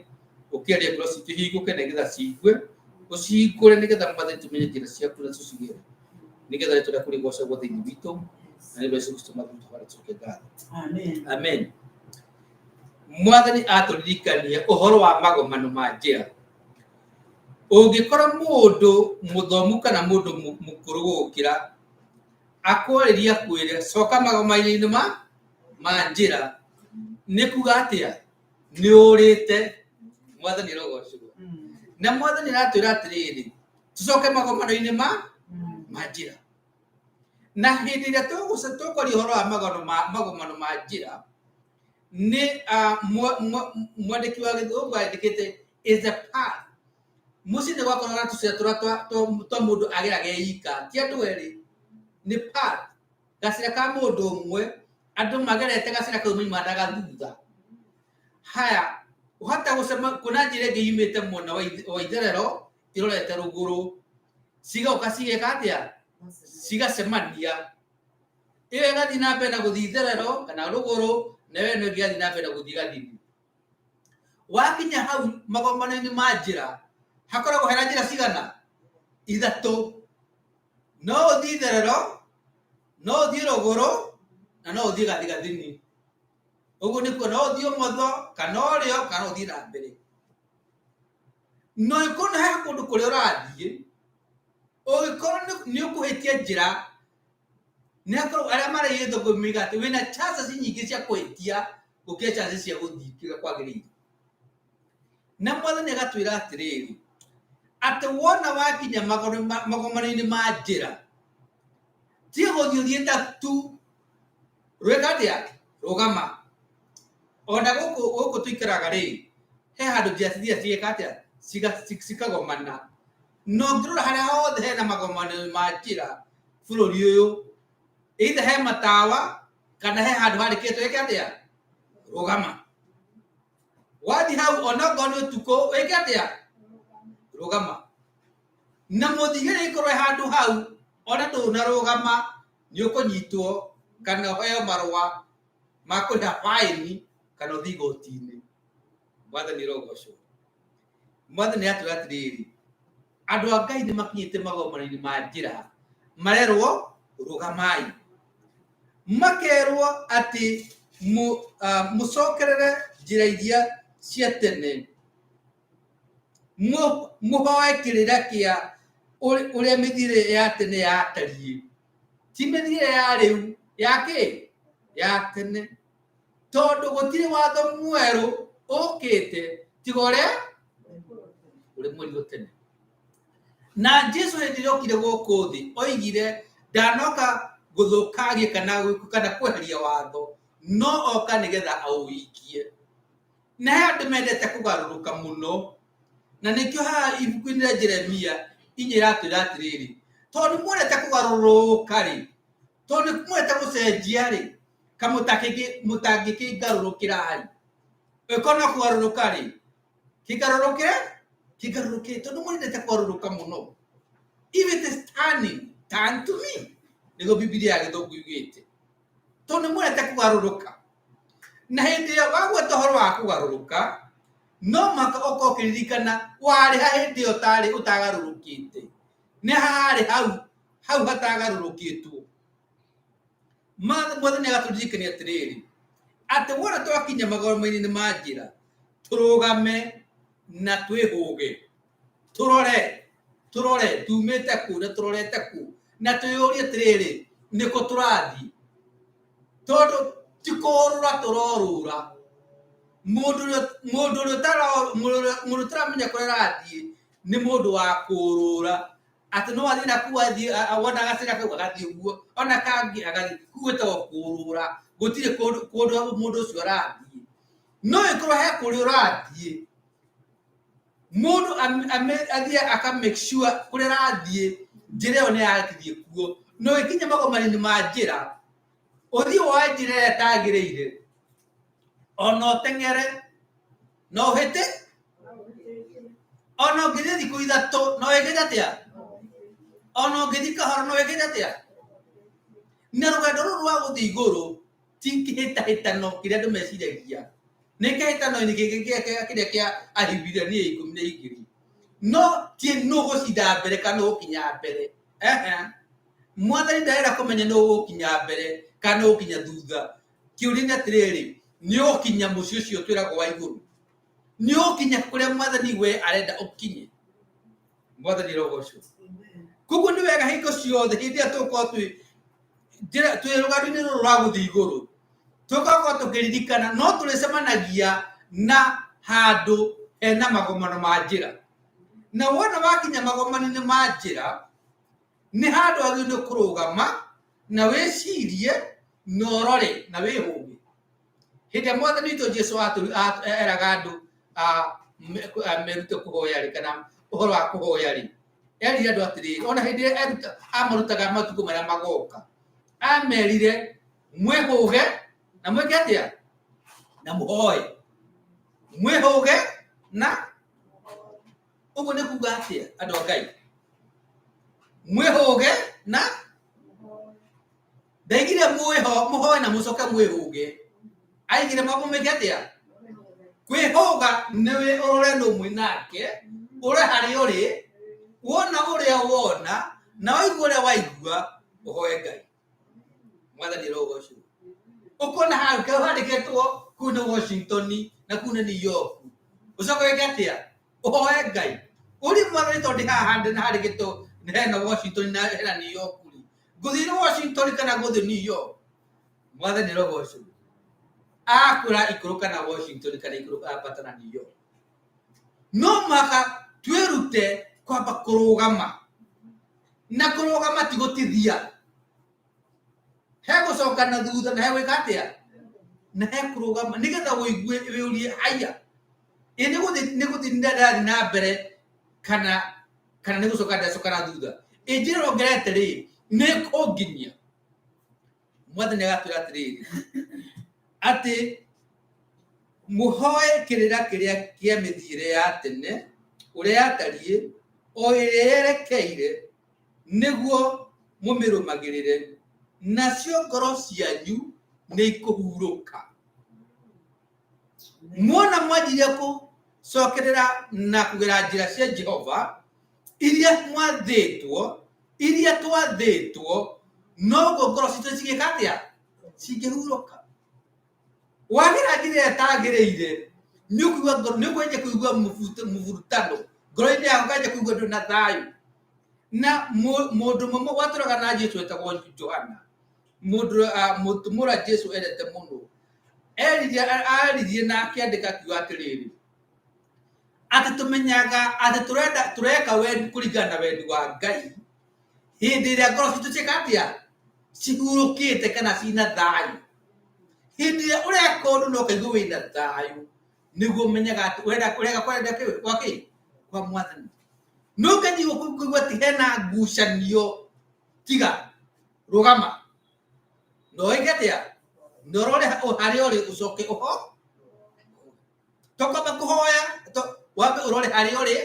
ũkĩaria ngoro citũ ihingũke nĩgetha ciigue, ũcihingũre nĩgetha Mwathani tũmenye njĩra ciaku na tũcigere, nĩgetha rĩtwa rĩaku rĩgocagwo thĩinĩ witũ, na nĩ ũndũ wa Jesũ Kristo Mwathani tũhoya tũcoke ngatho. Amen. Amen. Mwathani atũririkania ũhoro wa magomano ma njĩra. Ũngĩkora mũndũ mũthomu kana mũndũ mũkũrũ gũgũkĩra akwarĩria akwĩre coka magomano-inĩ ma njĩra, nĩ kuga atĩa? Nĩ ũrĩte. Mwathani arogocwo. Na Mwathani aratwĩra atĩrĩrĩ, tũcoke magomano-inĩ ma njĩra. Na hĩndĩ ĩrĩa tũkwaria ũhoro wa magomano ma njĩra, nĩ mwandĩki wa gĩthũngũ andĩkĩte is a path. Mũciĩ nĩ gwakoragwo na tũcĩra tũrĩa twa mũndũ ageraga ika, ti andũ erĩ, nĩ path. Gacĩra ka mũndũ ũmwe, andũ magerete gacĩra kau maimanaga thutha. Haya, ũhota gũcema kuona njĩra ĩngĩ yumĩte mwena wa itherero ĩrorete rũgũrũ, cigoka cigeka atĩa? Cigacemania. Ĩyo ĩgathiĩ na mbere na gũthiĩ itherero kana rũgũrũ, na ĩyo ĩno ĩngĩ ĩgathiĩ na mbere na gũthiĩ gathithi. Wakinya hau magomano-inĩ ma njĩra, hakoragwo hena njĩra cigana? Ithatũ. No ũthiĩ itherero, no ũthiĩ rũgũrũ, na no ũthiĩ gathigathini. Ũguo nĩkuo no ũthiĩ ũmotho, kana ũrĩo, kana ũthiĩ na mbere. No ĩkorwo he kũndũ kũrĩa ũrathiĩ, ũngĩkorwo nĩ ũkũhĩtia njĩra, nĩ hakoragwo arĩa maragia gĩthũngũ moigaga atĩ wĩna chances nyingĩ cia kũhĩtia gũkĩra chances cia gũthiĩ kĩrĩa kwagĩrĩire. Na mwathani agatwĩra atĩrĩrĩ, atĩ wona wakinya magomano-inĩ ma njĩra, tiga gũthiĩ ũthiĩte tu, rwĩka atĩa? Rũgama. Ona gũkũ gũkũ tũikaraga rĩ, he handũ njĩra cithiaga cigeka atĩa? Cikagomana. Na ũngĩrora harĩa hothe hena magomano ma njĩra bũrũri ũyũ, either he matawa kana he handũ handĩkĩtwo ĩke atĩa? Rũgama. Wathiĩ hau onokorwo nĩ ũtukũ wĩke atĩa? Rũgama. Na mũthigĩrĩ ĩkorwo handũ hau ona ndũnarũgama nĩ ũkũnyitwo kana ũheo marũa ma kũrĩha baĩni kana ũthiĩ igoti-inĩ. Mwathani arogocwo. Mwathani atwĩra atĩrĩrĩ, andũ a Ngai nĩ makinyĩte magomano-inĩ ma njĩra, marerwo rũgamai. Makerwo atĩ mũcokerere njĩra iria cia tene, mũhoe kĩrĩra kĩa ũrĩa mĩthiĩre ya tene yatariĩ, ti mĩthiĩre ya rĩu ya kĩ? Ya tene. Tondũ gũtirĩ watho mwerũ ũkĩte tiga ũrĩa ũrĩ mwerirwo tene. Na Jesu hĩndĩ ĩrĩa okire gũkũ thĩ oigire ndanoka gũthũkangia kana kweheria watho, no oka nĩgetha aũhingie. Na he andũ mendete kũgarũrũka mũno, na nĩkĩo haha ibuku-inĩ rĩa Jeremia inya ĩratwĩra atĩrĩrĩ, tondũ nĩ mwendete kũgarũrũka rĩ, tondũ nĩ mwendete gũcenjia rĩ, kamũtangĩkĩngarũrũkĩra rĩ, ĩkorwo no kũgarũrũka rĩ, kĩngarũrũke, kĩngarũrũke, tondũ mwendete kũgarũrũka mũno. If it is turning, turn to me. Nĩguo Bibilia ya Gĩthũngũ yugĩte. Tondũ nĩ mwendete kũgarũrũka. Na hĩndĩ ĩrĩa wagweta ũhoro wa kũgarũrũka, no mũhaka ũkorwo ũkĩririkana warĩ ha hĩndĩ ĩyo ũtarĩ ũtagarũrũkĩte. Nĩ harĩ hau, hau hatagarũrũkĩtwo. Mwathani agatũririkania atĩrĩrĩ, atĩ wona twakinya magomano-inĩ ma njĩra, tũrũgame na twĩhũge, tũrore, tũrore tumĩte kũ na tũrorete kũ, na twĩyũrie atĩrĩrĩ, nĩkũ tũrathiĩ? Tondũ ti kũũrũra tũrorũra. Mũndũ ũrĩa ũtaramenya kũrĩa arathiĩ nĩ mũndũ wa kũũrũra. Atĩ no athiĩ nakũu athiĩ wona gacĩra kau agathiĩ ũguo, ona kangĩ agathiĩ, kũu gwĩtagwo kũũrũra. Gũtirĩ kũndũ mũndũ ũcio arathiĩ. No ĩkorwo he kũrĩa ũrathiĩ, mũndũ athiĩ aka make sure kũrĩa arathiĩ njĩra ĩyo nĩ yathiĩ kuo. No ĩkinye magomano-inĩ ma njĩra, ũthiĩ woe njĩra ĩrĩa ĩtagĩrĩire, ona ũteng'ere, no ũhĩte, ona ũngĩthiĩ thikũ ithatũ, no wĩkĩte atĩa? Ona ũngĩthiĩ kahora, no wĩkĩte atĩa? Na rũgendo rũrũ rwa gũthiĩ igũrũ ti kĩhĩtahĩtano kĩrĩa andũ meciragia. Nĩ kĩhĩtano-inĩ kĩrĩa kĩa Ahibirania 12. No ti nũ ũgũcinda mbere kana nũ ũgũkinya mbere. Ehe. Mwathani ndarenda kũmenya nũ ũgũkinya mbere kana nũ ũgũkinya thutha. Kĩũria nĩ atĩrĩrĩ, nĩ ũgũkinya mũciĩ ũcio twĩragwo wa igũrũ? Nĩ ũgũkinya kũrĩa mwathani we arenda ũkinye? Mwathani arogocwo. Koguo nĩ wega hingo ciothe hĩndĩ ĩrĩa tũgũkorwo twĩ njĩra twĩ rũgendo-inĩ rũrũ rwa gũthiĩ igũrũ, tũgakorwo tũkĩririkana no tũrĩcemanagia na handũ hena magomano ma njĩra. Na wona wakinya magomano-inĩ ma njĩra, nĩ handũ wagĩrĩirwo nĩ kũrũgama na wĩcirie na ũrore na wĩhũge. Hĩndĩ ĩrĩa mwathani witũ Jesu eraga andũ merute kũhoya rĩ, kana ũhoro wa kũhoya rĩ, erire andũ atĩrĩrĩ, ona hĩndĩ ĩrĩa amarutaga matukũ marĩa magoka, amerire mwĩhũge na mwĩke atĩa? Na mũhoe. Mwĩhũge na ũguo nĩ kuga atĩa andũ a Ngai? Mwĩhũge na ndaigire mwĩho mũhoe na mũcoke mwĩhũge. Aigire mamũmĩke atĩa? Kwĩhũga nĩ wĩ ũrore nũ mwĩ nake, ũrore harĩa ũrĩ, wona ũrĩa wona, na waigua ũrĩa waigua, ũhoe Ngai. Mwathani arogocwo. Ũkona hau kau handĩkĩtwo kũu nĩ Washington na kũu nĩ New York. Ũcoke wĩke atĩa? Ũhoe Ngai. Ũrie Mwathani tondũ ndĩ haha handĩkĩtwo hena Washington na hena New York rĩ. Ngũthiĩ Washington kana ngũthiĩ New York? Mwathani arogocwo. Akwĩra ikũrũka na Washington kana ikũrũka ambata na New York. No mũhaka twĩrute kwamba kũrũgama. Na kũrũgama ti gũtithia. He gũcoka na thutha na he gwĩka atĩa? Na he kũrũgama nĩgetha ũigue wĩũrie haiya. Ĩ nĩ gũthiĩ ndĩrathiĩ na mbere kana kana nĩ gũcoka ndacoka na thutha. Ĩ njĩra ĩno ngerete rĩ nĩ ĩkũnginyia. Mwathani agatwĩra atĩrĩrĩ atĩ mũhoe kĩrĩra kĩrĩa kĩa mĩthiĩre ya tene ũrĩa yatariĩ o ĩrĩa yerekeire nĩguo mũmĩrũmagĩrĩre nacio ngoro cianyu nĩ ikũhurũka. Muona mwanjirie gũcokerera na kũgera njĩra cia Jehova iria mwathĩtwo, iria twathĩtwo, noguo ngoro citũ cigĩka atĩa? Cingĩhurũka. Wagera njĩra ĩrĩa ĩtagĩrĩire, nĩ ũkũigua ngoro, nĩ ũkwanjia kũigua mũburutano ngoro-inĩ yaku, ũkanjia kũigua ndũrĩ na thayũ. Na mũndũ ũmwe watũraga na Jesu etagwo Johana, mũndũ mũtũmwo ũrĩa Jesu endete mũno, eririe aririe na akĩandĩka akiuga atĩrĩrĩ, atĩ tũmenyaga atĩ tũrenda tũreka wendi kũringana na wendi wa Ngai hĩndĩ ĩrĩa ngoro citũ ciĩka atĩa? Cihurũkĩte kana cina thayũ. Hĩndĩ ĩrĩa ũreka ũndũ na ũkaigua wĩna thayũ, nĩguo ũmenyaga atĩ ũrenda ũreka kwenda kĩ kwa kĩ kwa Mwathani. No ũkanyigua kũigua atĩ hena ngucanio, tiga rũgama na ũige atĩa? Na ũrore harĩa ũrĩ ũcoke ũho tokwamba kũhoya wambe ũrore harĩa ũrĩ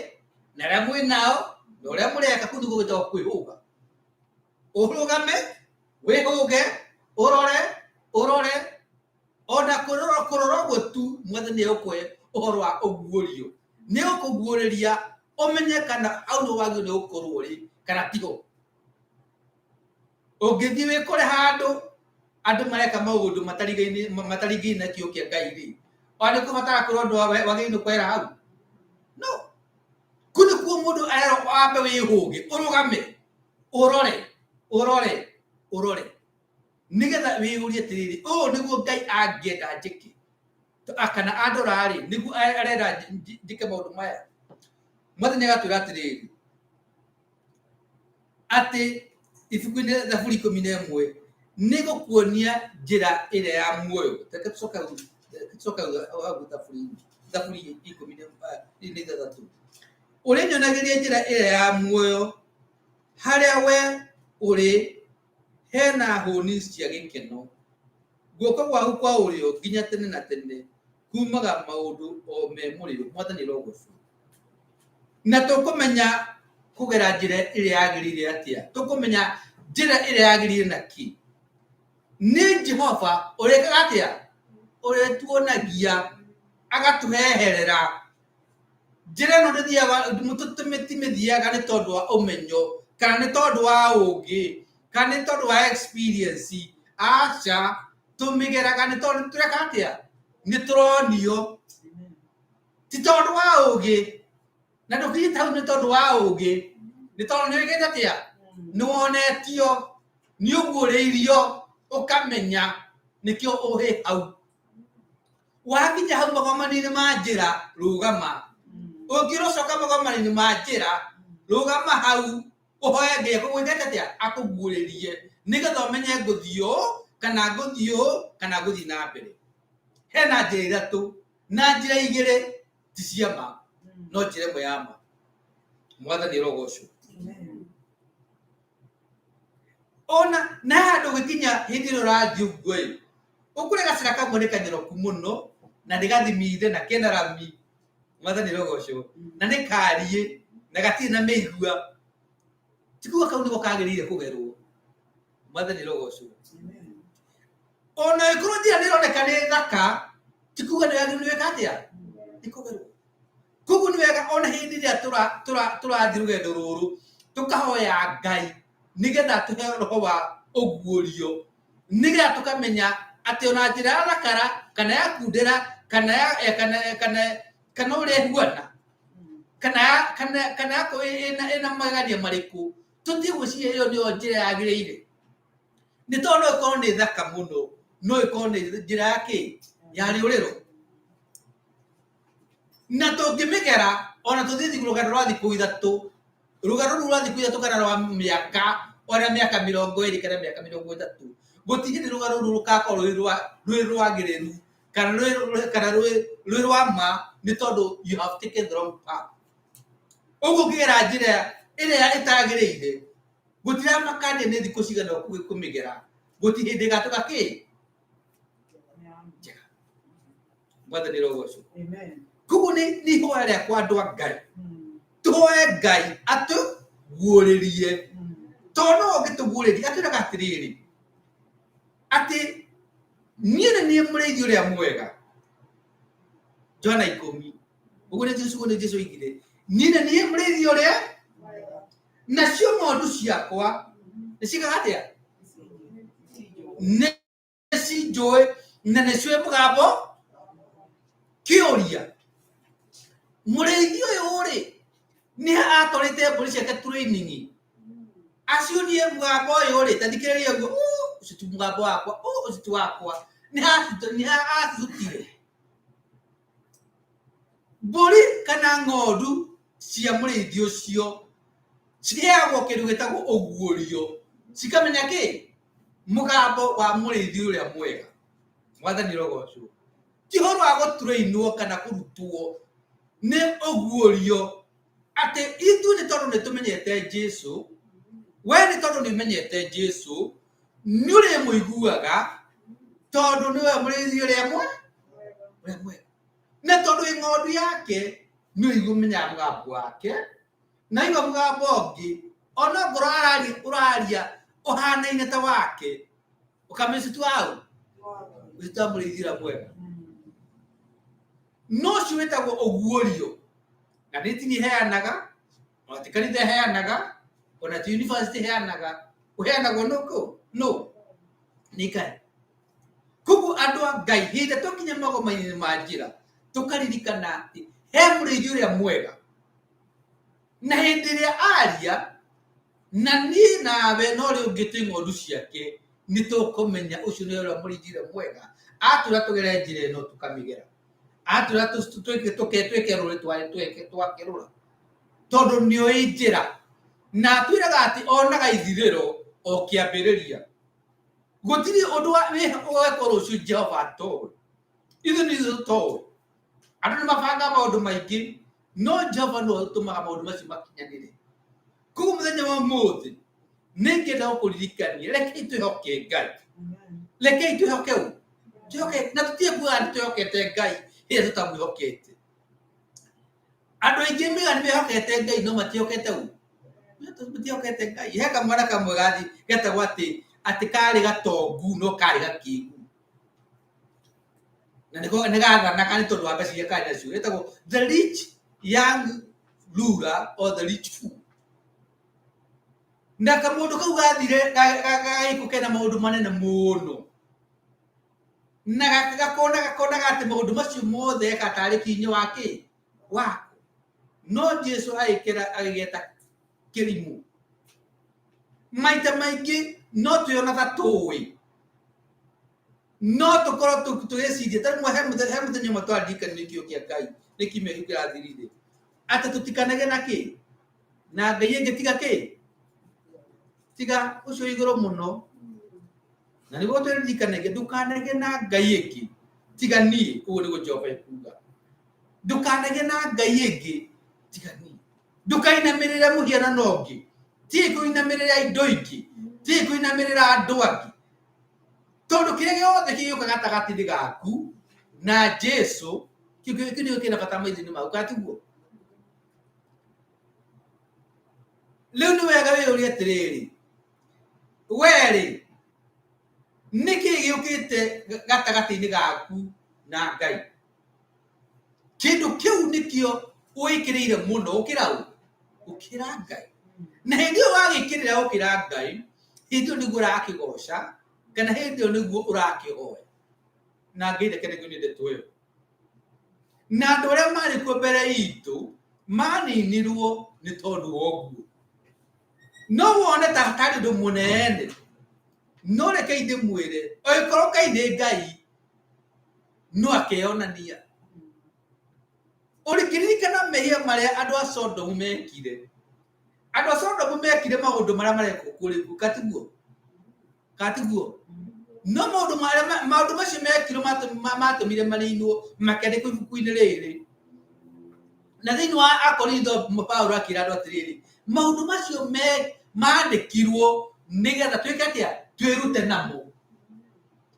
na arĩa mwĩ nao na ũrĩa mũreka kũu nĩguo gwĩtagwo kwĩhũga. Ũrũgame wĩhũge ũrore ũrore ona kũrora kũrora ũguo tu Mwathani nĩ egũkũhe ũhoro wa ũguũrio, nĩ egũkũguũrĩria ũmenye kana hau nĩho wagĩrĩirwo nĩ gũkorwo ũrĩ kana tiho. Ũngĩthiĩ wĩkore handũ andũ mareka maũndũ mataringaine na kiugo kĩa Ngai rĩ, ona nĩ ũkũbatara kwĩrwo ũndũ wagĩrĩirwo nĩ kwehera hau? No. Kũu nĩkuo mũndũ arerwo wambe wĩhũge, ũrũgame, ũrore, ũrore, ũrore. Nĩgetha wĩyũrie atĩrĩrĩ, ũũ nĩguo Ngai angĩenda njĩke? Kana andora rĩ, nĩguo arenda njĩke maũndũ maya? Mwathani agatwĩra atĩrĩrĩ, atĩ ibuku-inĩ Thaburi 11 nĩ gũkuonia njĩra ĩrĩa ya muoyo. Reke tũcoke hau, reke tũcoke hau Thaburi-inĩ, Thaburi 16. Ũrĩnyonagĩria njĩra ĩrĩa ya muoyo, harĩa we ũrĩ hena hũni cia gĩkeno. Guoko gwaku kwa ũrĩo nginya tene na tene kumaga maũndũ o me mũrĩo. Mwathani arogocwo. Na tũkũmenya kũgera njĩra ĩrĩa yagĩrĩire atĩa? Tũkũmenya njĩra ĩrĩa yagĩrĩire na kĩ? Nĩ Jehova ũrĩkaga atĩa? Ũrĩtuonagia agatũheherera njĩra ĩno ndĩthiaga timĩthiaga nĩ tondũ wa ũmenyo kana nĩ tondũ wa ũũgĩ kana nĩ tondũ wa experience. Aca, tũmĩgeraga nĩ tondũ tũreka atĩa? Nĩ tũronio ti tondũ wa ũũgĩ, na ndũkinyĩte hau nĩ tondũ wa ũũgĩ, nĩ tondũ nĩ wĩkĩte atĩa? Nĩ wonetio, nĩ ũguũrĩirio, ũkamenya nĩkĩo ũhĩ hau. Wakinya hau magomano-inĩ ma njĩra, rũgama. Ũngĩrwo coka magomano-inĩ ma njĩra, rũgama hau, ũhoe Ngai akũgwĩkĩte atĩa? Akũguũrĩrie nĩgetha ũmenye ngũthiĩ ũũ kana ngũthiĩ ũũ kana ngũthiĩ na mbere. Hena njĩra ithatũ na njĩra igĩrĩ ti cia ma, no njĩra ĩmwe ya ma. Mwathani arogocwo. Ona na handũ ũgĩkinya hĩndĩ ĩrĩa ũrathiĩ ũguo ĩ, ũkũrĩa gacĩra kamwe nĩ kanyoroku mũno na nĩ gathimire na kena rami. Mwathani arogocwo. Na nĩ kariĩ na gatirĩ na mĩigua. Ti kuga kau nĩko kagĩrĩire kũgerwo. Mwathani arogocwo. Ona ĩkorwo njĩra nĩ ĩroneka nĩ thaka, ti kuga nĩ wagĩrĩirwo nĩ gwĩka atĩa? Nĩ kũgerwo. Koguo nĩ wega ona hĩndĩ ĩrĩa tũrathiĩ rũgendo rũrũ tũkahoya Ngai nĩgetha tũheo roho wa ũguũrio, nĩgetha tũkamenya atĩ ona njĩra ya thakara kana ya kundĩra kana ya kana kana kana ũrĩa ĩhuana kana kana kana yakorwo ĩna ĩna magegania marĩkũ, tũtige gwĩciria ĩyo nĩyo njĩra yagĩrĩire. Nĩ tondũ no ĩkorwo nĩ thaka mũno, no ĩkorwo nĩ njĩra ya kĩ ya rĩũrĩro. Na tũngĩmĩgera ona tũthiĩ rũgendo rwa thikũ ithatũ, rũgendo rũu rwa thikũ ithatũ kana rwa mĩaka, ona mĩaka 20 kana mĩaka 30, gũtirĩ hĩndĩ rũgano rũu rũgakorwo rwĩ rwagĩrĩru kana rwĩ rwa ma, nĩ tondũ you have taken the wrong path. Ũguo ũngĩgera njĩra ĩrĩa ĩtagĩrĩire, gũtiramakania nĩ thikũ cigana kũmĩgera, gũtirĩ hĩndĩ ĩgatuĩka kĩ njega. Mwathani arogocwo. Koguo nĩ ihoya rĩakwa andũ a Ngai, tũhoe Ngai atũguũrĩrie, tondũ no ũngĩtũguũrĩria atwĩraga atĩrĩrĩ, atĩ niĩ nĩ niĩ mũrĩithi ũrĩa mwega. Johana 10, ũguo nĩ Jesũ, ũguo nĩ Jesũ oigire, niĩ nĩ niĩ mũrĩithi ũrĩa, nacio ng'ondu ciakwa nĩ ciĩkaga atĩa? Nĩ cinjũĩ na nĩ ciũĩ mũgambo. Kĩũria, mũrĩithi ũyũ rĩ, nĩ atwarĩte mbũri ciake training acionie mũgambo ũyũ rĩ, ta thikĩrĩria ũguo, ũcio ti mũgambo wakwa, ũcio ti wakwa. Nĩ acirutire mbũri kana ng'ondu cia mũrĩithi ũcio, ciheagwo kĩndũ gĩtagwo ũguũrio, cikamenya kĩ mũgambo wa mũrĩithi ũrĩa mwega. Mwathani arogocwo. Ti ũhoro wa gũturainwo kana kũrutwo, nĩ ũguũrio atĩ ithuĩ nĩ tondũ nĩ tũmenyete Jesũ, we nĩ tondũ nĩ ũmenyete Jesũ, nĩ ũrĩmũiguaga tondũ nĩwe mũrĩithi ũrĩa mwega. Na tondũ wĩ ng'ondu yake, nĩ ũmenyaga mũgambo wake, na igua mũgambo ũngĩ, ona ngorwo ũraria ũhanaine ta wake, ũkamenya ũcio ti waũ, ũcio ti wa mũrĩithi ũrĩa mwega. No ũcio wĩtagwo ũguũrio, na nĩ tini ĩheanaga, ona ti kanitha ĩheanaga, ona ti university ĩheanaga, ũheanagwo nũ kũ? Nũ? Nĩ Ngai. Koguo andũ a Ngai, hĩndĩ ĩrĩa twakinya magoma-inĩ ma njĩra, tũkaririkana atĩ he mũrĩithi ũrĩa mwega. Na hĩndĩ ĩrĩa aria, na niĩ nawe na ũrĩa ũngĩ twĩ ng'ondu ciake, nĩ tũkũmenya ũcio nĩ ũrĩa mũrĩithi ũrĩa mwega. Atwĩra tũgere njĩra ĩno tũkamĩgera, atwĩra twĩke rũrĩ twakerũra, tondũ nĩoĩ njĩra. Na atwĩraga atĩ onaga ithirĩro o kĩambĩrĩria. Gũtirĩ ũndũ ũgekwo rũciũ Jehova atoĩ. Ithuĩ nĩ ithuĩ tũtoĩ. Andũ nĩ mabangaga maũndũ maingĩ, no Jehova nĩwe ũtũmaga maũndũ macio makinyanĩre. Koguo mũthenya wa ũmũthĩ nĩ ngĩenda gũkũririkania, rekei twĩhoke Ngai, rekei twĩhoke ũ, twĩhoke, na tũtige kuga nĩ twĩhokete Ngai hĩndĩ ĩrĩa tũtamwĩhokete. Andũ aingĩ mega nĩ mehokete Ngai no matiĩhokete ũ, matiĩhokete Ngai. He kamwana kamwe gathi getagwo atĩ atĩ karĩ gatongu no karĩ gakĩgu, na nĩko nĩ gathanaga nĩ tondũ wa mbeca iria karĩ nacio. Getagwo the rich young ruler or the rich fool. Na kamũndũ kau gathire gagĩkũ kena maũndũ manene mũno, na gakona gakonaga atĩ maũndũ macio mothe eka tarĩ kinyo wa kĩ wako. No Jesu agĩkĩra agĩgeta kĩrimũ. Maita maingĩ no twĩona ta tũĩ, no tũkorwo tũgĩciria ta rĩmwe. He mũthenya ũmwe twaririkanirio kĩo kĩa Ngai nĩ kiumia kĩu kĩrathirire, atĩ tũtikanage na kĩ na Ngai ĩngĩ tiga kĩ tiga ũcio igũrũ mũno. Na nĩguo twĩririkanagia, ndũkanage na Ngai ĩngĩ tiga niĩ. Ũguo nĩguo Jehova ekuga, ndũkanage na Ngai ĩngĩ tiga niĩ, ndũkainamĩrĩre mũhianano ũngĩ, tiga kũinamĩrĩra indo ingĩ, tiga kũinamĩrĩra andũ angĩ, tondũ kĩrĩa gĩothe kĩgĩũka gatagatĩ-inĩ gaku na Jesu, kĩu nĩkĩo kĩna bata maitho-inĩ maku, kana tiguo? Rĩu nĩ wega wĩyũrie atĩrĩrĩ, we-rĩ, nĩkĩ gĩũkĩte gatagatĩ-inĩ gaku na Ngai? Kĩndũ kĩu nĩkĩo wĩkĩrĩire mũno gũkĩra ũ? Gũkĩra Ngai. Na hĩndĩ ĩyo wagĩkĩrĩra gũkĩra Ngai, hĩndĩ ĩyo nĩguo ũrakĩgoca kana hĩndĩ ĩyo nĩguo ũrakĩhoya. Na Ngai reke nĩ ndeto ĩyo. Na andũ arĩa marĩ kuo mbere itũ maninirwo nĩ tondũ wa ũguo. No wone ta hatarĩ ũndũ mũnene, no reke ndĩmwĩre, angĩkorwo Ngai nĩ Ngai, no akeyonania. Ũngĩririkana mehia marĩa andũ a Sodomu mekire, andũ a Sodomu mekire maũndũ marĩa marekwo kũrĩ katiguo katiguo no maũndũ marĩa maũndũ macio mekirwo matũmire maninwo makĩandĩkwo ibuku-inĩ rĩrĩ. Na thĩinĩ wa Akorintho Paulo akĩra andũ atĩrĩrĩ, maũndũ macio mandĩkirwo nĩgetha twĩke atĩa? Twĩrute namo.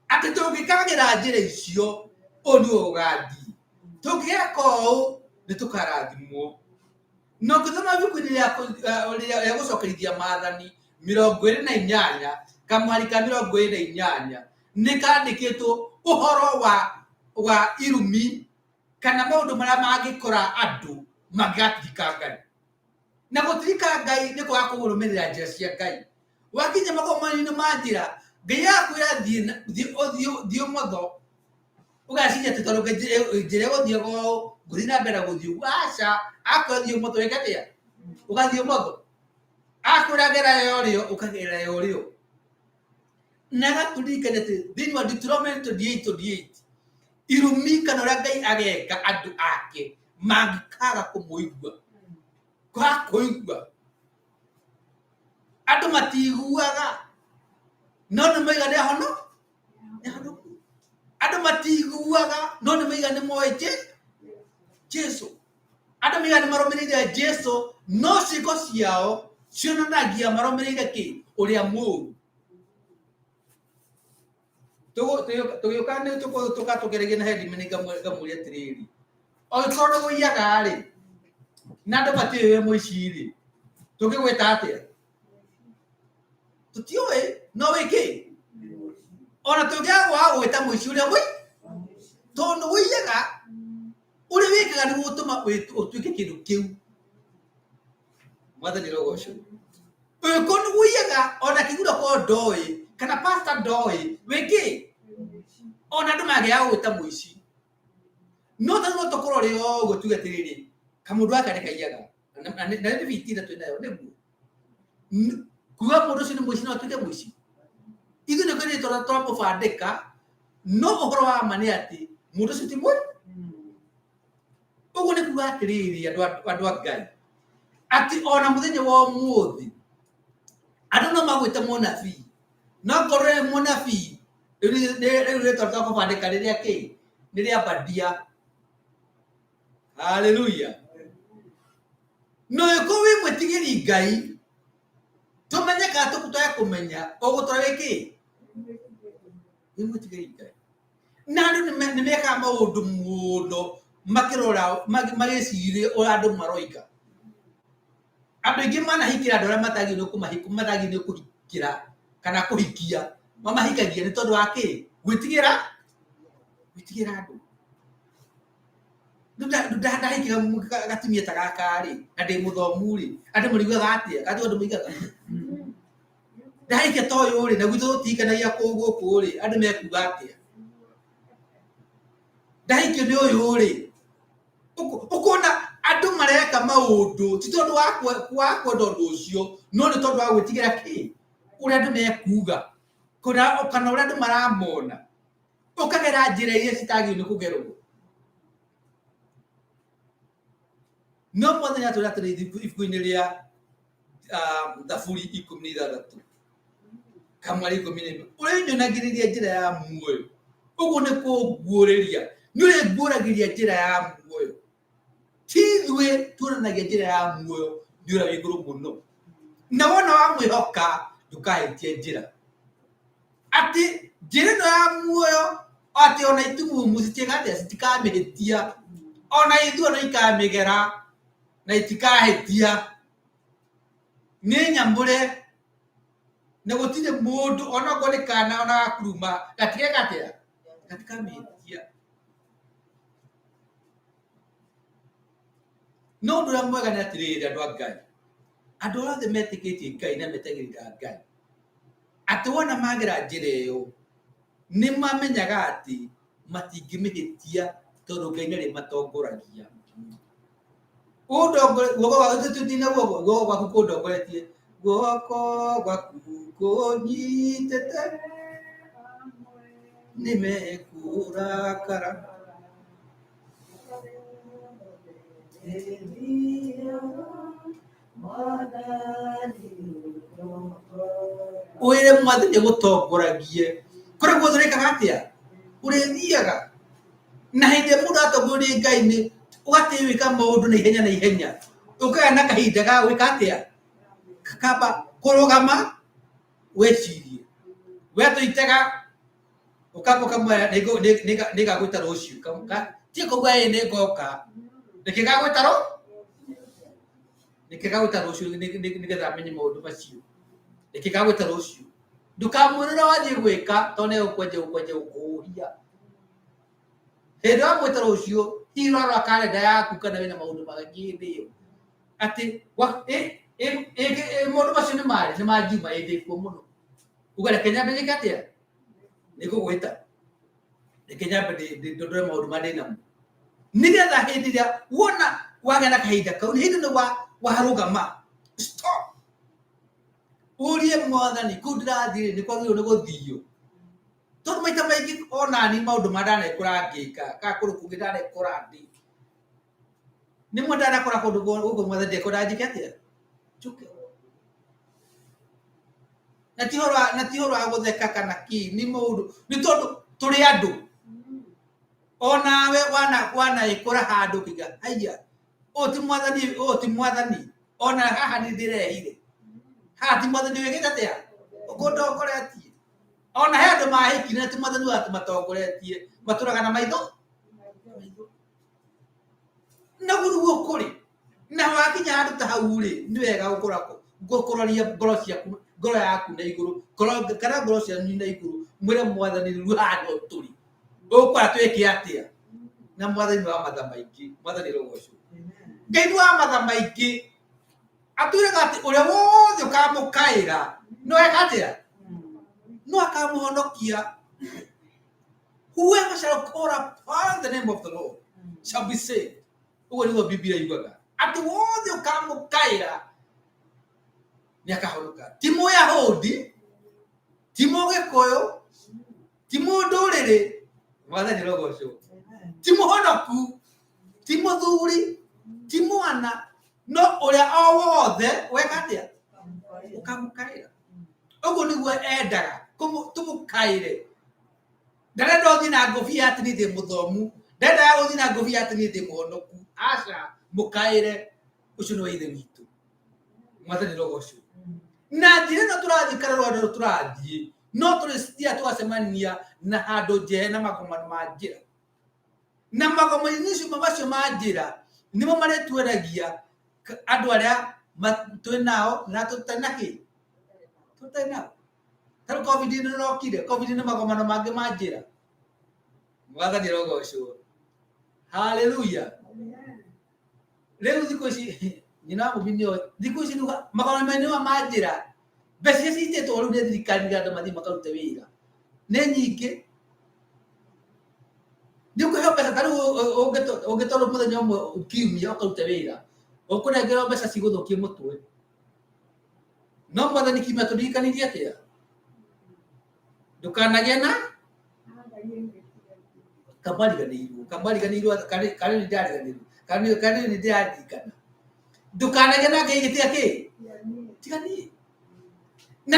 Atĩ tũngĩkagĩra njĩra icio, ũũ nĩguo gũgathiĩ. Tũngĩgeka ũũ, nĩ tũkarathimwo. Na ũngĩthoma ibuku-inĩ rĩa gũcokerithia maathani 28, kamũhari ka 28, nĩ kandĩkĩtwo ũhoro wa irumi kana maũndũ marĩa mangĩkora andũ mangĩgatirika Ngai. Na gũtirika Ngai nĩ kwaga kũrũmĩrĩra njĩra cia Ngai. Wakinya magomano-inĩ ma njĩra, Ngai agakwĩra thiĩ ũmotho, ũgeciria atĩ tondũ njĩra ĩgũthiaga ũũ, ngũthiĩ na mbere gũthiĩ ũguo. Aca, akwĩra thiĩ ũmotho wĩke atĩa? Ũgathiĩ ũmotho. Akwĩra gera ya ũrĩo, ũkagera ya ũrĩo. Na agatũririkania atĩ thĩinĩ wa Deuteronomy 28:28, irumi kana ũrĩa Ngai ageka andũ ake mangĩkaga kũmũigua. Kwaga kũigua. Andũ matiguaga, no nĩ moiga nĩ ahono, nĩ ahonoku. Andũ matiguaga, no nĩ moiga nĩ moĩ Jesu. Andũ moiga nĩ marũmĩrĩire Jesu, no ciĩko ciao cionanagia marũmĩrĩire kĩ? Ũrĩa mũũru. Tũgĩũka nĩ tũka tũgeragia na headman ngamũria atĩrĩrĩ, angĩkorwo nĩ ũiyaga rĩ, na andũ matiũĩ wĩ mũici rĩ, tũngĩgwĩta atĩa? Tũtiũĩ, no wĩ kĩ? Ona tũngĩaga gwĩta mũici ũrĩa mũi, tondũ ũiyaga, ũrĩa wĩkaga nĩguo ũtũma ũtuĩke kĩndũ kĩu. Mwathani arogocwo. Ũngĩkorwo nĩ ũiyaga, ona kĩgura korwo ndoĩ, kana pastor ndoĩ, wĩ kĩ? Ona andũ mangĩaga gũgwĩta mũici. No ta no tũkorwo rĩ o ũguo tuge atĩrĩrĩ, kamũndũ gaka nĩ kaiyaga. Na nĩ bitina twĩ nayo, nĩguo. Kuga mũndũ ũcio nĩ mũici no atuĩke mũici. Ithuĩ nĩ kwĩrĩ tũramũbandĩka, no ũhoro wa ma nĩ atĩ mũndũ ũcio ti mũici. Ũguo nĩ kuga atĩrĩrĩ andũ a Ngai, atĩ ona mũthenya wa ũmũthĩ, andũ no magwĩte mũnabii, no korwo wĩ mũnabii, rĩu rĩtwa twakũbandĩka nĩ rĩa kĩ? Nĩ rĩa Badia. Haleluya. No ĩkorwo wĩ mwĩtigĩri Ngai, tũmenye kana tũkũtoya kũmenya, ũgũtũra wĩ kĩ? Wĩ mwĩtigĩri Ngai. Na andũ nĩ mekaga maũndũ mũno makĩrora, magĩciria ũrĩa andũ maroiga. Andũ aingĩ manahikĩra andũ arĩa matagĩrĩirwo matagĩrĩirwo nĩ kũhikĩra kana kũhikia, mamahikagia nĩ tondũ wa kĩ? Gwĩtigĩra, gwĩtigĩra andũ. Ndahikĩra gatumia ta gaka rĩ, na ndĩ mũthomu rĩ, andũ mariugaga atĩa? Kana andũ moigaga? Ndahikia ta ũyũ rĩ, na gwitũ tũtihikanagia kũu gũkũ rĩ, andũ mekuga atĩa? Ndahikio nĩ ũyũ rĩ, ũkona andũ mareka maũndũ ti tondũ wa kwenda ũndũ ũcio, no nĩ tondũ wa gwĩtigĩra kĩ? Ũrĩa andũ mekuga, kana ũrĩa andũ maramona. Ũkagera njĩra iria citagĩrĩirwo nĩ kũgerwo. No Mwathani atwĩra atĩrĩ ibuku-inĩ rĩa Thaburi 16 kamwari 11, ũrĩnyonagĩrĩria njĩra ya muoyo. Ũguo nĩ kũnguũrĩria, nĩ ũrĩnguũragĩria njĩra ya muoyo. Ti ithuĩ tuonanagia njĩra ya muoyo, nĩ ũrĩa wĩ igũrũ mũno. Na wona wamwĩhoka, ndũkahĩtie njĩra. Atĩ njĩra ĩno ya muoyo, atĩ ona itumumu citiĩka atĩa, citikamĩhĩtia. Ona ithuĩ no ikamĩgera na itikahĩtia. Nĩ nyamũre, na gũtirĩ mũndũ ona okorwo nĩ kana ona gakuruma gatigeka atĩa, gatikamĩhĩtia. No ũndũ ũrĩa mwega nĩ atĩrĩrĩ andũ a Ngai, andũ arĩa othe metĩkĩtie Ngai na metagĩrĩra Ngai, atĩ wona magera njĩra ĩyo nĩ mamenyaga atĩ matingĩmĩhĩtia tondũ Ngai nĩ arĩmatongoragia. Guoko gwaku tũtina guoko guoko gwaku kũndongoretie guoko gwaku kũnyitĩte nĩmekũrakara. Wĩre mwathani agũtongoragie kũrĩa guothe ũrĩkaga atĩa ũrĩthiaga. Na hĩndĩ ĩrĩa mũndũ atongorio nĩ Ngai nĩ ũgatĩĩ gwĩka maũndũ na ihenya na ihenya, ũkagĩa na kahinda ga gwĩka atĩa, kamba kũrũgama wĩcirie. We tũitega ũkamba ũkamwĩra nĩngagwĩta rũciũ, ti kuuga ĩĩ nĩngoka, nĩkĩ ngagwĩta rũ nĩkĩ ngagwĩta rũciũ nĩgetha amenye maũndũ macio, nĩkĩ ngagwĩta rũciũ. Ndũkamwĩre ũrĩa wathiĩ gwĩka tondũ nĩegũkwenja gũkwenja gũkũhũhia. Hĩndĩ ĩrĩa wamwĩta rũciũ, hihi ũrarora karenda yaku kana wĩna maũndũ mangĩ hĩndĩ ĩyo. Atĩ maũndũ macio nĩ marĩ, nĩ ma Juma ĩ ndĩ kuo mũno. Uga reke nyambe njĩke atĩa? Nĩngũgwĩta. Reke nyambe ndondore maũndũ marĩa ndĩ namo. Nĩgetha hĩndĩ ĩrĩa wona wagĩa na kahinda kau, nĩ hĩndĩ ĩno warũgama, stop. Ũrie mwathani kũu ndĩrathiĩ rĩ, nĩ kwagĩrĩirwo nĩ gũthiio. Tondũ maita maingĩ onani maũndũ marĩa ndanekora ngĩka, kana kũndũ kũngĩ ndanekora ndĩ, nĩmwe ndanakora kũndũ gũkũ mwathani ndekwendaga njĩke atĩa? Njũke. Na ti ũhoro na ti ũhoro wa gũtheka kana kĩ, nĩ maũndũ, nĩ tondũ tũrĩ andũ. Onawe wanaĩkora handũ ũkĩiga haiya, ũyũ ti mwathani, ũyũ ti mwathani, ona haha nĩ ndĩrehire. Haha ti mwathani wĩkĩte atĩa? Ũkũndongoretie. Ona he andũ mahĩkire na ti mwathani wamatongoretie, matũraga na maitho. Na guo kũrĩ. Na wakinya handũ ta hau rĩ, nĩ wega gũkũroria ngoro ciaku, ngoro yaku na igũrũ, kana ngoro cianyu na igũrũ, mwĩre mwathani rĩu haha nĩho tũrĩ. Ũkwenda twĩke atĩa? Na mwathani nĩ wa matha maingĩ, mwathani arogocwo. Ngai nĩ wa matha maingĩ. Atwĩraga atĩ ũrĩa wothe ũkamũkaĩra, no eka atĩa? No akamũhonokia. Whoever shall call upon the name of the Lord shall be saved. Ũguo nĩguo Biblia yugaga. Atĩ wothe ũkamũkaĩra nĩ akahonoka. Ti Mũyahudi, ti Mũgĩkũyũ, ti mũndũrĩrĩ, mwathani arogocwo. Ti mũhonoku, ti mũthuri, ti mwana, no ũrĩa o wothe weka atĩa? Ũkamũkaĩra. Ũguo nĩguo endaga tũmũkaĩre. Ndarenda ũthiĩ na ngũbia atĩ niĩ ndĩ mũthomu, ndendaga gũthiĩ na ngũbia atĩ niĩ ndĩ mũhonoku. Aca, mũkaĩre, ũcio nĩwe Ithe witũ. Mwathani arogocwo. Na njĩra ĩno tũrathiĩ kana rũgendo rũrũ tũrathiĩ, no tũrĩthiaga tũgacemania na handũ njehe na magomano ma njĩra. Na magomano macio ma njĩra nĩmo marĩtuonagia andũ arĩa twĩ nao na tũtarĩ na kĩ? Tũtarĩ nao. Ta rĩu Covid nĩ ĩrokire, Covid nĩ magomano mangĩ ma njĩra. Mwathani arogocwo. Hallelujah. Rĩu thikũ ici nyina wa mũbi nĩoĩ thikũ ici rĩu magomano ma njĩra mbeca iria citĩtwo rĩu nĩ thirikari nĩgetha andũ mathiĩ makarute wĩra nĩ nyingĩ. Nĩ ũkũheo mbeca ta rĩu ũngĩtwarwo mũthenya ũmwe kiumia ũkarute wĩra, ũkũnengerwo mbeca cigũthũkie mũtwe. No mwathani kiumia tũririkanirie atĩa? Ndũkanagĩe na kamariganĩirwo, kamariganĩirwo karĩ nĩ ndariganĩirwo, karĩ nĩ ndĩraririkana. Ndũkanagĩe na Ngai gĩtiga kĩ? Tiga niĩ. Na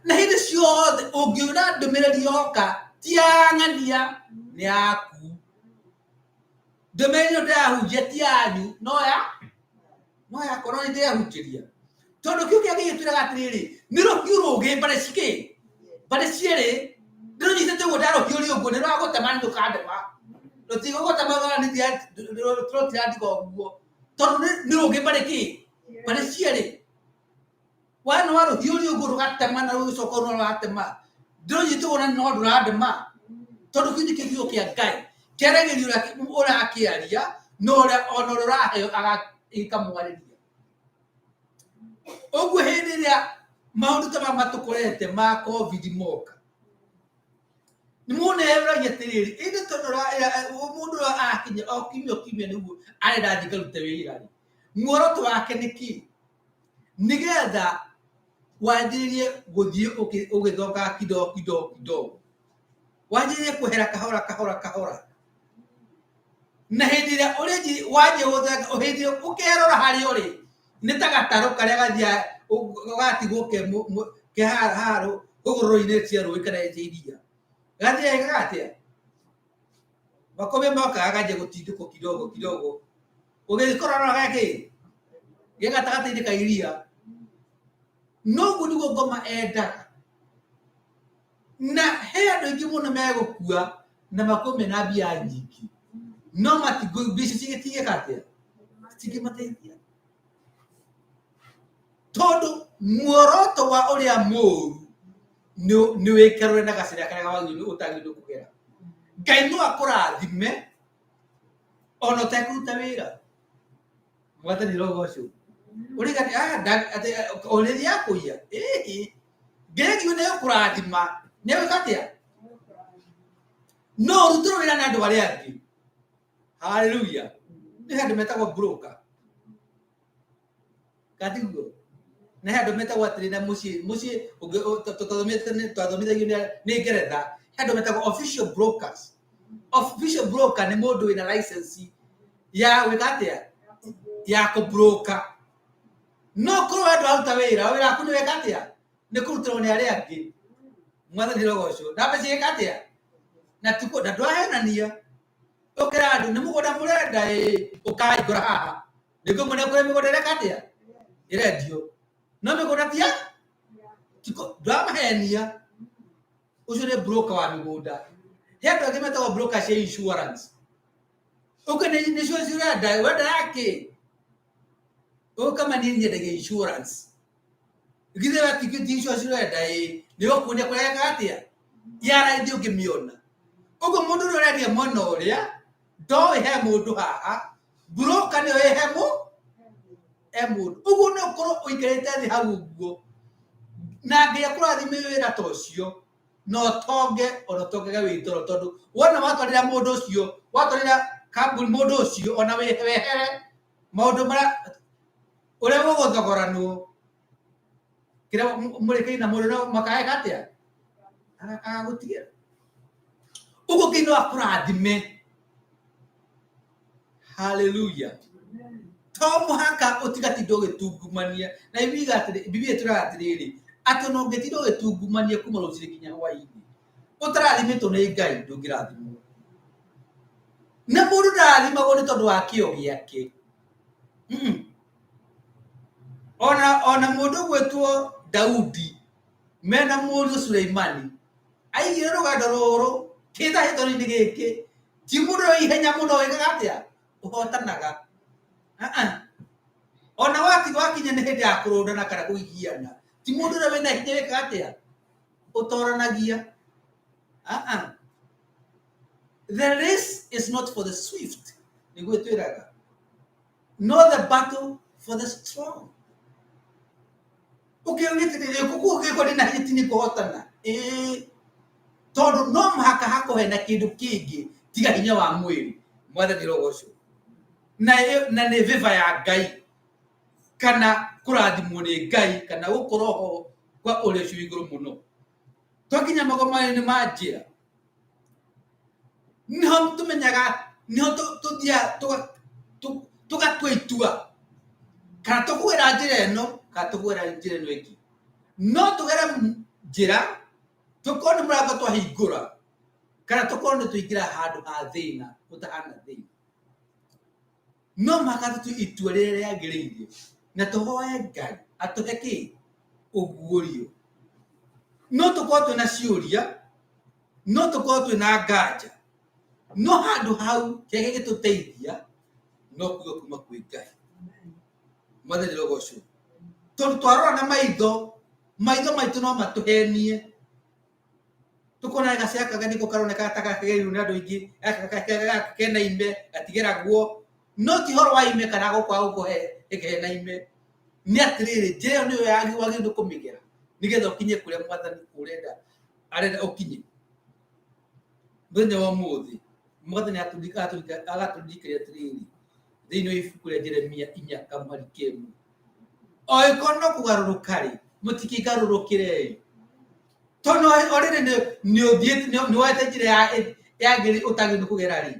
na hĩndĩ ciothe ũngĩona ndũmĩrĩri yoka ti ya ng'ania nĩ yaku. Ndũmĩrĩri ĩno ndĩrahunjia ti yanyu no ya no yakwa no nĩ ndĩrehunjĩria. Tondũ kĩu kĩa Ngai gĩtwĩraga atĩrĩrĩ, nĩ rũhiũ rũgĩ mbarĩ cikĩ mbarĩ cierĩ ndĩrũnyitĩte ũguo ndarũhiũria ũguo nĩ rwagũtema nĩ rũkandema rũtigũgũtema rũtirandiga ũguo tondũ nĩ rũgĩ mbarĩ kĩ mbarĩ cierĩ wana warũhiũria ũguo rũgatema na rũgĩcoka no rũratema ndĩrũnyitĩte ũguo na no ndũrandema tondũ kĩu nĩkĩo kiugo kĩa Ngai kĩaragĩria ũrĩa ũrakĩaria na ũrĩa ona ũrĩa ũraheo Ĩkamwarĩria ũguo. Hĩndĩ ĩrĩa maũndũ ta maya matũkorete ma COVID moka, nĩ mũndũ eyũragia atĩrĩrĩ, ĩndĩ tondũ mũndũ ũrĩa arakinya o kiumia o kiumia nĩguo arenda athiĩ karute wĩra rĩ, muoroto wake nĩ kĩ? Nĩgetha wanjĩrĩrie gũthiĩ ũgĩthongaga kidogo kidogo kidogo, wanjĩrĩrie kwehera kahora kahora kahora. Na hĩndĩ ĩrĩa ũrĩnji wanjia gũthonga, hĩndĩ ĩrĩa ũkerora harĩa ũrĩ, nĩ ta gatarũ karĩa gathiaga gatigwo ke haha hũgũrũrũ-inĩ cia rũĩ kana cia iria, gathiaga gekaga atĩa? Makũmbĩ moka gakanjia gũtindĩkwo kidogo kidogo, ũgĩkora gakĩ ge gatagatĩ-inĩ ka iria. Noguo nĩguo ngoma endaga. Na he andũ aingĩ mũno megũkua na makorwo mena mbia nyingĩ, no mbia icio cigĩtigĩka atĩa? Citingĩmateithia, tondũ muoroto wa ũrĩa mũũru nĩ wĩkerũre na gacĩra karĩa wagĩrĩirwo ũtagĩrĩirwo kũgera. Ngai no akũrathime ona ũtekũruta wĩra. Mwathani rogocwo. Ũrĩga atĩ ũrĩthiaga kũiya? Ĩhĩ, Ngai ngiuga nĩ egũkũrathima, nĩ egwĩka atĩa? No ũrutĩrwo wĩra na andũ arĩa angĩ. Haleluya! Nĩ he andũ metagwo broker, katiguo? Na he andũ metagwo atĩrĩ, na mũciĩ mũciĩ twathomithagio nĩ Ngeretha, he andũ metagwo official brokers. Official broker nĩ mũndũ wĩna license ya gwĩka atĩa? Ya kũbroker. No korwo andũ aruta wĩra, wĩra waku nĩ weka atĩa? Nĩ kũrutĩrwo nĩ arĩa angĩ. Mwathani rogocwo. Na mbeca igĩka atĩa? Na tuko na ndwahenania, ũkĩra andũ nĩ mũgũnda mũrenda, ĩ ũkaingũra haha nĩguo mwene kũrĩa mĩgũnda ĩreka atĩa? Ĩrendio. No mĩgũnda tia tiko, ndwamahenia. Ũcio nĩ broker wa mĩgũnda. He andũ angĩ metagwo broker cia insurance. Ũke nĩcio cirenda wenda yakĩ ũkama, niĩ nyendagia insurance. Githĩ we ti insurance ũrenda? Ĩ nĩ ũkuonia kũrĩa ĩkaga atĩa ya raithi ũngĩmĩona. Ũguo mũndũ ũrĩa ũrendia mwena ũrĩa ndoĩ he mũndũ haha, broker nĩyo ĩ he mũ he mũndũ. Ũguo no ũkorwo ũikarĩte thĩ hau ũguo na Ngai akũrathime wĩra ta ũcio, na ũtonge, ona ũtongage wĩ toro, tondũ wona watwarĩra mũndũ ũcio, watwarĩra kambuni mũndũ ũcio, ona wehere maũndũ marĩa ũrĩa gũgũthogoranwo kĩrĩa mũrĩkĩi na mũndũ no makaeka atĩa? Agagũtigĩra ũguo. Ngai no akũrathime. Haleluya! To mũhaka ũtigatinda ũgĩtungumania. Na ibiga atĩrĩ, Biblia ĩtũraga atĩrĩrĩ, atĩ ona ũngĩtinda ũgĩtungumania kuma rũcinĩ nginya hwaĩ-inĩ ũtarathimĩtwo nĩ Ngai, ndũngĩrathimwo. Na mũndũ ndarathimagwo nĩ tondũ wa kĩo gĩake. Ona mũndũ ũgwĩtwo Daudi mena mũriũ Suleimani aigire rũgendo rũrũ kĩtahĩtano-inĩ gĩkĩ, ti mũndũ wĩ ihenya mũno wĩkaga atĩa? Ũhotanaga. Ah-ah. Ona wakinya nĩ hĩndĩ ya kũrũndana kana kũgigiana, ti mũndũ ũrĩa wĩna hinya wĩkaga atĩa? Ũtoranagia. Ah-ah. The race is not for the swift, nĩguo ĩtwĩraga, nor the battle for the strong. Ũkĩũria atĩrĩrĩ, gũkũ ndĩna hinya ti nĩ kũhotana? Ĩĩ, tondũ no mũhaka hakorwo hena kĩndũ kĩngĩ tiga hinya wa mwĩrĩ. Mwathani rogocwo. Na nĩ favor ya Ngai kana kũrathimwo nĩ Ngai kana gũkorwo ho kwa ũrĩa ũcio wĩ igũrũ mũno. Twakinya magomano-inĩ ma njĩra, nĩho tũmenyaga, nĩho tũthiaga tũgatua itua kana tũkũgera njĩra ĩno kana tũkũgera njĩra ĩno ĩngĩ. No tũgere njĩra tũkorwo nĩ mũrango twahingũra, kana tũkorwo nĩ tũingĩra handũ ha thĩna ũtahana thĩna. No mũhaka tũtue itua rĩrĩa rĩagĩrĩire na tũhoe Ngai atũhe kĩ? Ũguũrio. No tũkorwo twĩna ciũria, no tũkorwo twĩna nganja, no handũ hau kĩrĩa kĩngĩtũteithia no kuga kuma kwĩ Ngai. Mwathani rogocwo. Tondũ twarora na maitho, maitho maitũ no matũhenie, tũkona gacĩra gaka nĩko karoneka ta gakĩgerirwo nĩ andũ aingĩ, gaka kena ime gatigeragwo. No ti ũhoro wa ime kana gũkwaga gũkũhe ĩkĩhe na ime. Nĩ atĩrĩrĩ, njĩra ĩyo nĩyo wagĩrĩirwo nĩ kũmĩgera nĩgetha ũkinye kũrĩa mwathani ũrenda arenda ũkinye. Mũthenya wa ũmũthĩ mwathani agatũririkania atĩrĩrĩ, thĩinĩ wa ibuku rĩa Jeremia inya kamũhari kĩmwe, o ĩkorwo no kũgarũrũka rĩ, mũtikĩgarũrũkĩre tondũ already nĩ ũthiĩte, nĩ woete njĩra yagĩrĩire ũtagĩrĩirwo nĩ kũgera rĩ,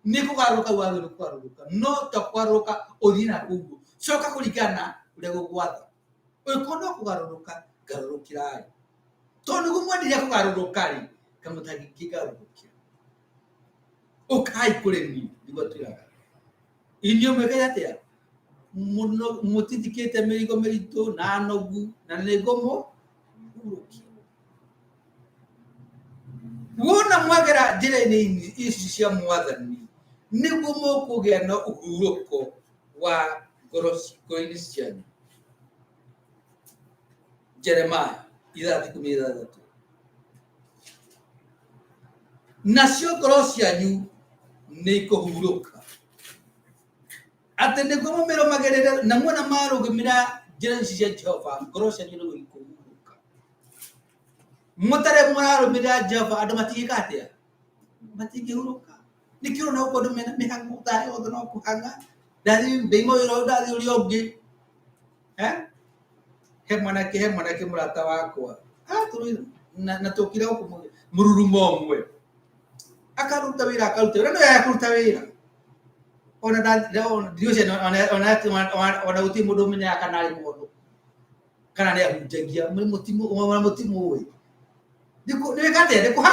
nĩ kũgarũrũka wagĩrĩirwo nĩ kũgarũrũka, no to kũgarũrũka ũthiĩ na kũu, coka kũringana na ũrĩa gũgwatha. Ũngĩkorwo no kũgarũrũka, garũrũkĩrai, tondũ nĩguo mwendire kũgarũrũka rĩ, kamũtangĩkĩgarũrũkĩra. Ũkai kũrĩ niĩ, nĩguo twĩraga. Inyuĩ mwĩkaga atĩa? Mũno mũtitikĩte mĩrigo mĩritũ na nogu na nĩ ngũmũhurũkia. Wona mwagera njĩra-inĩ ici cia mwathani, nĩguo mũkũgĩa na ũhurũko wa ngoro ngoro-inĩ cianyu. Jeremiah 6:16. Nacio ngoro cianyu nĩ ikũhurũka, atĩ nĩguo mũmĩrũmagĩrĩre na muona marũgamĩra njĩra ici cia Jehova, ngoro cianyu nĩguo ikũhurũka. Mũtarĩ mũrarũmĩrĩra Jehova, andũ matingĩka atĩa? Matingĩhurũka. Nĩkĩo ũrona gũkũ andũ mena mĩhang'o thaa yothe no kũhang'a, ndathiĩ ndaima wĩra ũyũ ndathiĩ ũrĩa ũngĩ. Eh? He mwanake mũrata wakwa na tũkire gũkũ mũrurumo ũmwe, akaruta wĩra, akaruta wĩra, no ya kũruta wĩra ona ndiũcia ona gũtirĩ mũndũ ũmenyaga kana arĩ mũhonoku kana nĩ ahunjagia, ona mũtimũĩ. Nĩwĩka atĩa? Nĩ kũha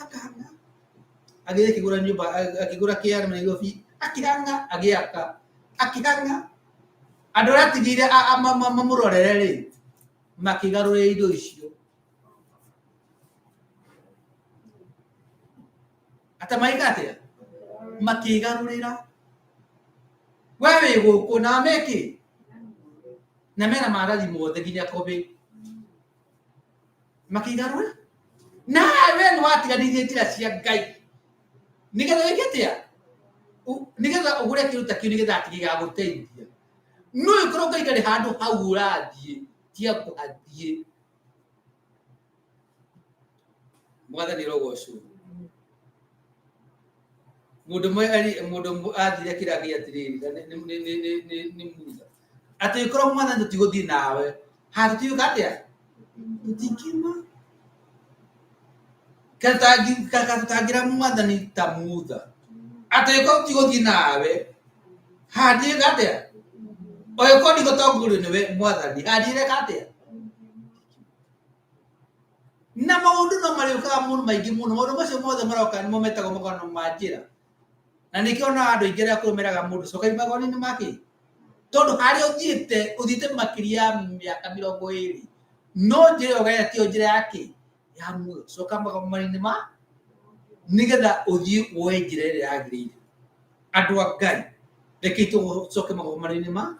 akahang'a, agĩthiĩ akĩgũra nyũmba, akĩgũra kĩara Nairobi, akĩhang'a, agĩaka, akĩhang'a. Andũ arĩa atigĩire mamũrorere rĩ, makĩgarũrĩra indo icio ata magĩka atĩa? Makĩgarũrĩra. We wĩ gũkũ na mekĩ na mena marari mothe nginya kobĩ, makĩgarũra, na we nĩ watiganĩirie njĩra cia Ngai nĩgetha wĩke atĩa? Nĩgetha ũgũre kĩndũ ta kĩu, nĩgetha atĩ gĩgagũteithia. No ĩkorwo Ngai ndarĩ handũ hau ũrathiĩ, tiga kũhathiĩ. Mwathani rogocwo. Mũndũ ũmwe mũndũ ũmwe athire akĩra Ngai atĩrĩrĩ, na nĩ Musa, atĩ ĩkorwo mwathani tũtigũthiĩ nawe handũ tũtiũka atĩa, tũtingiuma. Tũtangĩra mwathani ta Mutha atĩ ĩkorwo tũtigũthiĩ nawe handũ ĩka atĩa, o ĩkorwo ndigũtongorio nĩwe mwathani, handũ ĩreka atĩa. Na maũndũ no marĩũkaga mũno maingĩ mũno, maũndũ macio mothe maroka nĩmo metagwo magongona ma njĩra, na nĩkĩo ona andũ aingĩ arĩa akũrũ meraga mũndũ coka magongona-inĩ ma kĩ, tondũ harĩa ũthiĩte ũthiĩte makĩria ya mĩaka 20, no njĩra ĩyo ũgerete tiyo njĩra ya kĩ ya muoyo. Coka magongona-inĩ ma nĩgetha ũthiĩ woe njĩra ĩrĩa yagĩrĩire. Andũ a Ngai, rekei tũcoke magongona-inĩ ma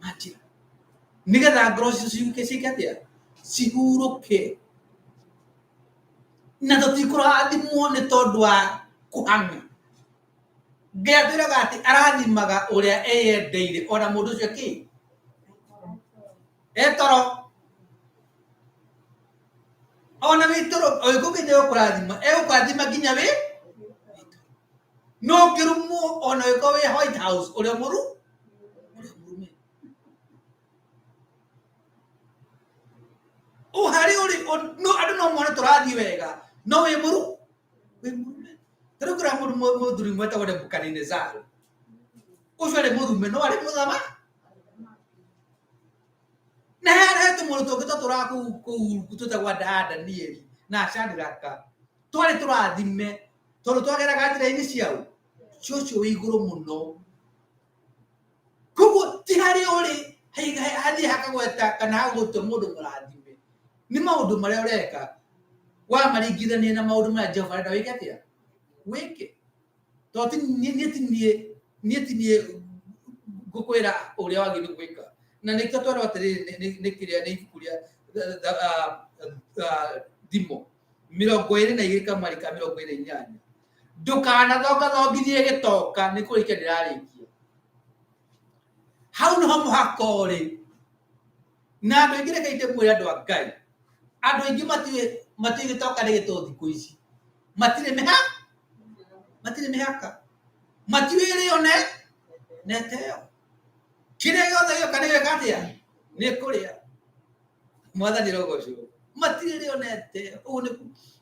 njĩra nĩgetha ngoro citũ cihuke, ciĩke atĩa? Cihurũke, na tũtikũrathimwo nĩ tondũ wa kũhang'a. Ngai atwĩraga atĩ arathimaga ũrĩa eyendeire, ona mũndũ ũcio kĩ etoro, ona wĩ toro ũngĩnya gũkũrathima, egũkũrathima nginya wĩ no ũngĩrumwo, ona ũngĩkorwo wĩ White House, ũrĩa mũru ũrĩa mũrume o harĩ ũrĩ no andũ no mone tũrathiĩ wega, no wĩ mũru wĩ mũrume. Ta rĩu kũrĩa mũndũ mũthuri mwetagwo Nebukadinezari, ũcio arĩ mũrume no arĩ mũthama, na he tũmũndũ tũngĩ twatũraga kũu twĩtagwo a Danieli na Shadraka, twarĩ tũrathime tondũ twageraga njĩra-inĩ ciao cia ũcio wĩ igũrũ mũno. Koguo ti harĩa ũrĩ hathiĩ hakagweta kana hagũtua mũndũ mũrathime, nĩ maũndũ marĩa ũreka wamaringithania na maũndũ marĩa Jehova arenda wĩke atĩa, wĩke. Tondũ ti niĩ ngũkwĩra ũrĩa wagĩrĩirwo gwĩka, na nĩkĩo twerwo atĩrĩrĩ, nĩ kĩrĩa nĩ ibuku rĩa Thimo 22 kamari ka 28, Ndũkanathongathongithie gĩtoka nĩ kũrĩkia ndĩrarĩkia. Hau nĩho mũhaka ũrĩ. Na andũ aingĩ reke ndĩmwĩre andũ a Ngai, andũ aingĩ matiũĩ matiũĩ gĩtoka nĩ gĩtũ thikũ ici. Matirĩ mĩha matirĩ mĩhaka. Matiũĩ rĩo ne neteo. Kĩrĩa gĩothe gĩoka nĩ gĩka atĩa? Nĩ kũrĩa. Mwathani arogocwo. Matirĩ rĩo neteo. Ũguo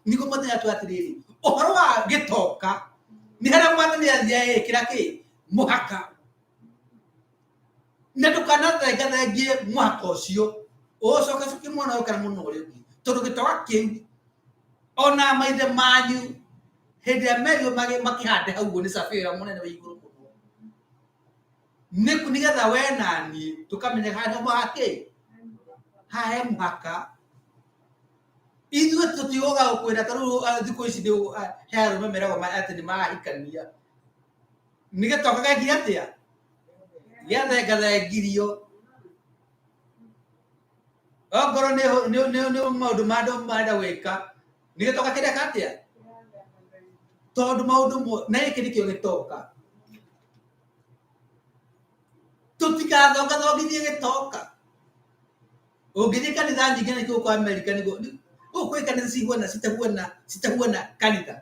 nĩguo mwathani atwĩra atĩrĩrĩ, ũhoro wa gĩtoka nĩ harĩa mwathani athiaga ĩkĩra kĩ? Mũhaka. Na ndũkanathengathengie mũhaka ũcio, ũcoke mwena ũyũ kana mwena ũrĩa ũngĩ, tondũ gĩtoka kĩu ona maithe manyu hĩndĩ ĩrĩa merirwo makĩhande hau ũguo nĩ Safira mũnene wa igũrũ mũno, nĩgetha we na niĩ tũkamenya haha nĩho mũhaka ĩ, haha he mũhaka. Ithuĩ tũtiũga gũkwĩra ta rĩu thikũ ici he arũme meragwo atĩ nĩ marahikania. Nĩ gĩtoka gekire atĩa? Gĩathengathengirio. Ongorwo nĩ maũndũ ma andũ marenda gwĩka, nĩ gĩtoka kĩreka atĩa? Tondũ maũndũ na gĩkĩ nĩkĩo gĩtoka. Tũtikathongathongithie gĩtoka. Ũngĩthiĩ kanitha nyingĩ na gũkũ Amerika nĩguo gũkũ kwĩ kanitha cihuana citahuana citahuana kanitha.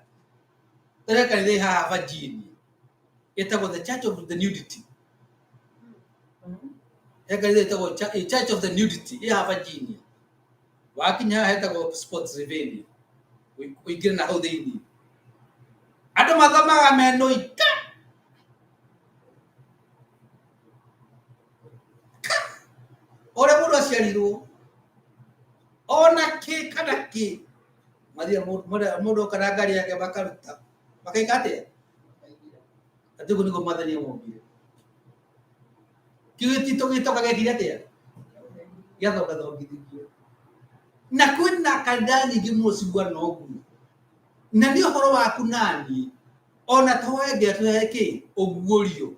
Tũrĩ kanitha ĩ haha Virginia ĩtagwo the Church of the Nudity. He kanitha ĩtagwo Church of the Nudity ĩ haha Virginia. Wakinya haha hetagwo Spotsylvania. Ũingĩre na hau thĩinĩ. Andũ mathomaga menũika. Ũrĩa mũndũ aciarirwo ona kĩ kana kĩ mathiaga mũndũ oka na ngari yake makaruta makaika atĩa atĩ ũguo nĩguo mwathani amombire. Kĩu gĩtitũ gĩtoka gekire atĩa? Gĩathongathongithirio. Na kwĩna kanitha nyingĩ mũno ciguana ũguo. Na nĩ ũhoro waku naniĩ ona tũhoe Ngai atũhe kĩ? Ũguũrio.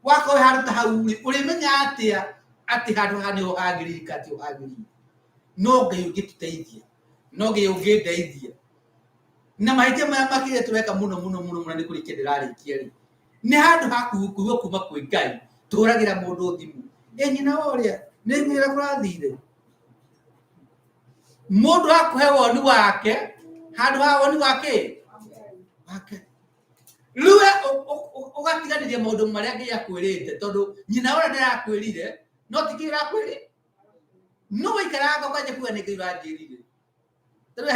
Wakorwo wĩ handũ ta hau rĩ, ũrĩmenya atĩa atĩ handũ haha nĩho hagĩrĩire kana tiho hagĩrĩire? No Ngai ũngĩtũteithia, no Ngai ũngĩndeithia. Na mahĩtia maya makĩria tũreka mũno mũno mũno mũno nĩ kũrĩkia ndĩrarĩkia rĩ, nĩ handũ ha kũigua kuma kwĩ Ngai, tũhũragĩra mũndũ thimũ, ĩ nyina wa ũrĩa, nĩ ũrĩa kũrathire. Mũndũ akũhe woni wake, handũ ha woni wake wake. Rĩu we ũgatiganĩria maũndũ marĩa Ngai akwĩrĩte, tondũ nyina ũrĩa ndĩrakwĩrire, no ti Ngai ũrakwĩrire. No waikaraga ũkanjia kuga nĩ Ngai ũranjĩrire. Tondũ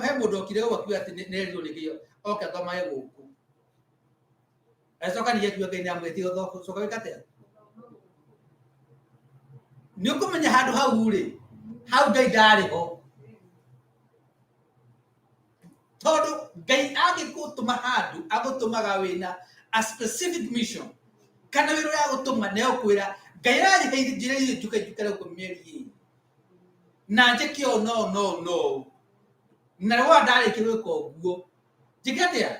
he mũndũ okire ũguo akiuga atĩ nĩ erirwo nĩ Ngai oke athomage gũkũ. Agĩcoka ningĩ akiuga Ngai nĩ amwĩtire coka wĩke atĩa? Nĩ ũkũmenya handũ hau rĩ, hau Ngai ndarĩ ho. Tondũ Ngai angĩgũtũma handũ, agũtũmaga wĩna a specific mission. Kana wĩra ũrĩa agũtũma nĩ agũkwĩra, Ngai aranjĩka njĩra iria njuke njikare gũkũ mĩeri ĩrĩ. Na njĩke ũũ na ũũ na ũũ na ũũ. Na wona ndarĩkia gwĩka ũguo, njĩke atĩa?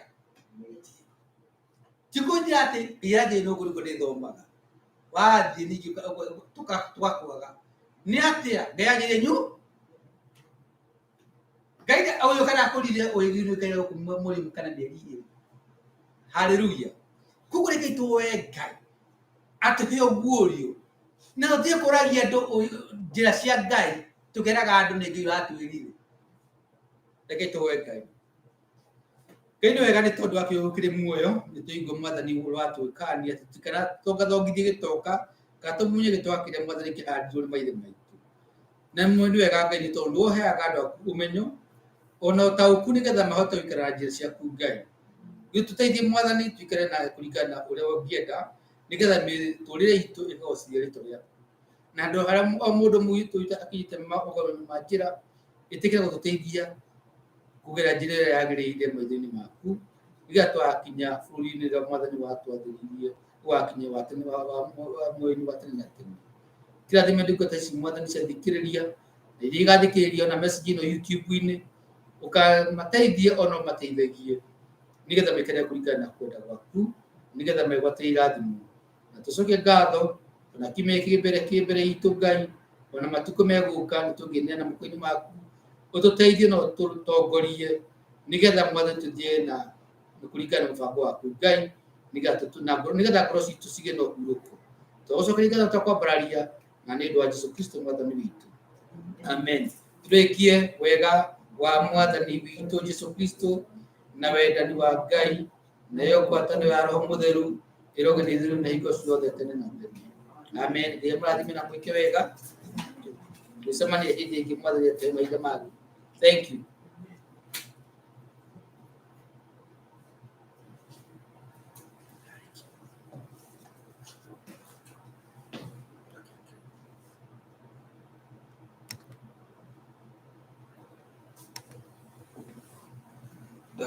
Ti kũnjĩra atĩ Ngai anjĩrire ũguo nĩguo ndĩthomaga. Wathiĩ ningĩ tũgakwaga. Nĩ atĩa? Ngai anjĩrire nyu Ngai ũyũ kana akũrire ũyũ ũikare gũkũ mũrĩmu kana mĩeri ĩrĩ. Haleluya. Koguo reke tũhoe Ngai atũhe ũguũrio na tũtige kũragia andũ njĩra cia Ngai tũkeraga andũ nĩ Ngai ũratwĩrire. Reke tũhoe Ngai. Ngai nĩ wega nĩ tondũ wa kĩũgũ kĩrĩ muoyo nĩ tũigua mwathani ũratwĩkania tũtikanathongathongithie gĩtoka kana tũmunye gĩtoka kĩrĩa mwathani kĩhandirwo nĩ maithe maitũ. Na nĩ wega Ngai nĩ tondũ nĩwe ũheaga andũ aku ũmenyo ona ũtaũku nĩgetha mahote gũikara na njĩra ciaku Ngai. Gĩtũteithie mwathani tũikare na kũringana na ũrĩa ũngĩenda nĩgetha mĩtũrĩre itũ ĩgocithie rĩtwa rĩaku. Na andũ harĩa o mũndũ witũ akinyĩte maũgarũri ma njĩra ĩtĩkĩra gũtũteithia kũgera njĩra ĩrĩa yagĩrĩire maitho-inĩ maku nĩgetha tũgakinya bũrũri-inĩ ũrĩa mwathani watwathĩrĩirie ũgakinya wa tene wa muoyo-inĩ wa tene na tene. Kĩrathime ndungata ici mwathani ciathikĩrĩria na iria igathikĩrĩria ona message ĩno YouTube-inĩ ũkamateithie ona ũmateithagie nĩgetha mekane kũringana na kwenda gwaku nĩgetha megwatĩre irathimo na tũcoke ngatho ona kiumia gĩkĩ mbere kĩ mbere itũ Ngai ona matukũ megũka nĩ tũngĩneana moko-inĩ maku ũtũteithie na ũtũtongorie nĩgetha mwathani tũthiĩ na Nĩ kũringana na mũbango waku Ngai, nĩgetha ngoro citũ cigĩe na ũhurũko. Tũgũcokeria ngatho ta kwambararia na nĩ ũndũ wa Jesu Kristo mwathani witũ, amen. Tũrĩkie wega wa mwathani witũ Jesu Kristo na wendani wa Ngai nayo ngwatanĩro ya Roho Mũtheru ĩroge nĩ ithuĩ na hingo ciothe tene na tene, amen. Ngai amũrathime na mwĩke wega. Twĩcemanie hĩndĩ ĩngĩ mwathani atũhe mahinda mangĩ. Thank you.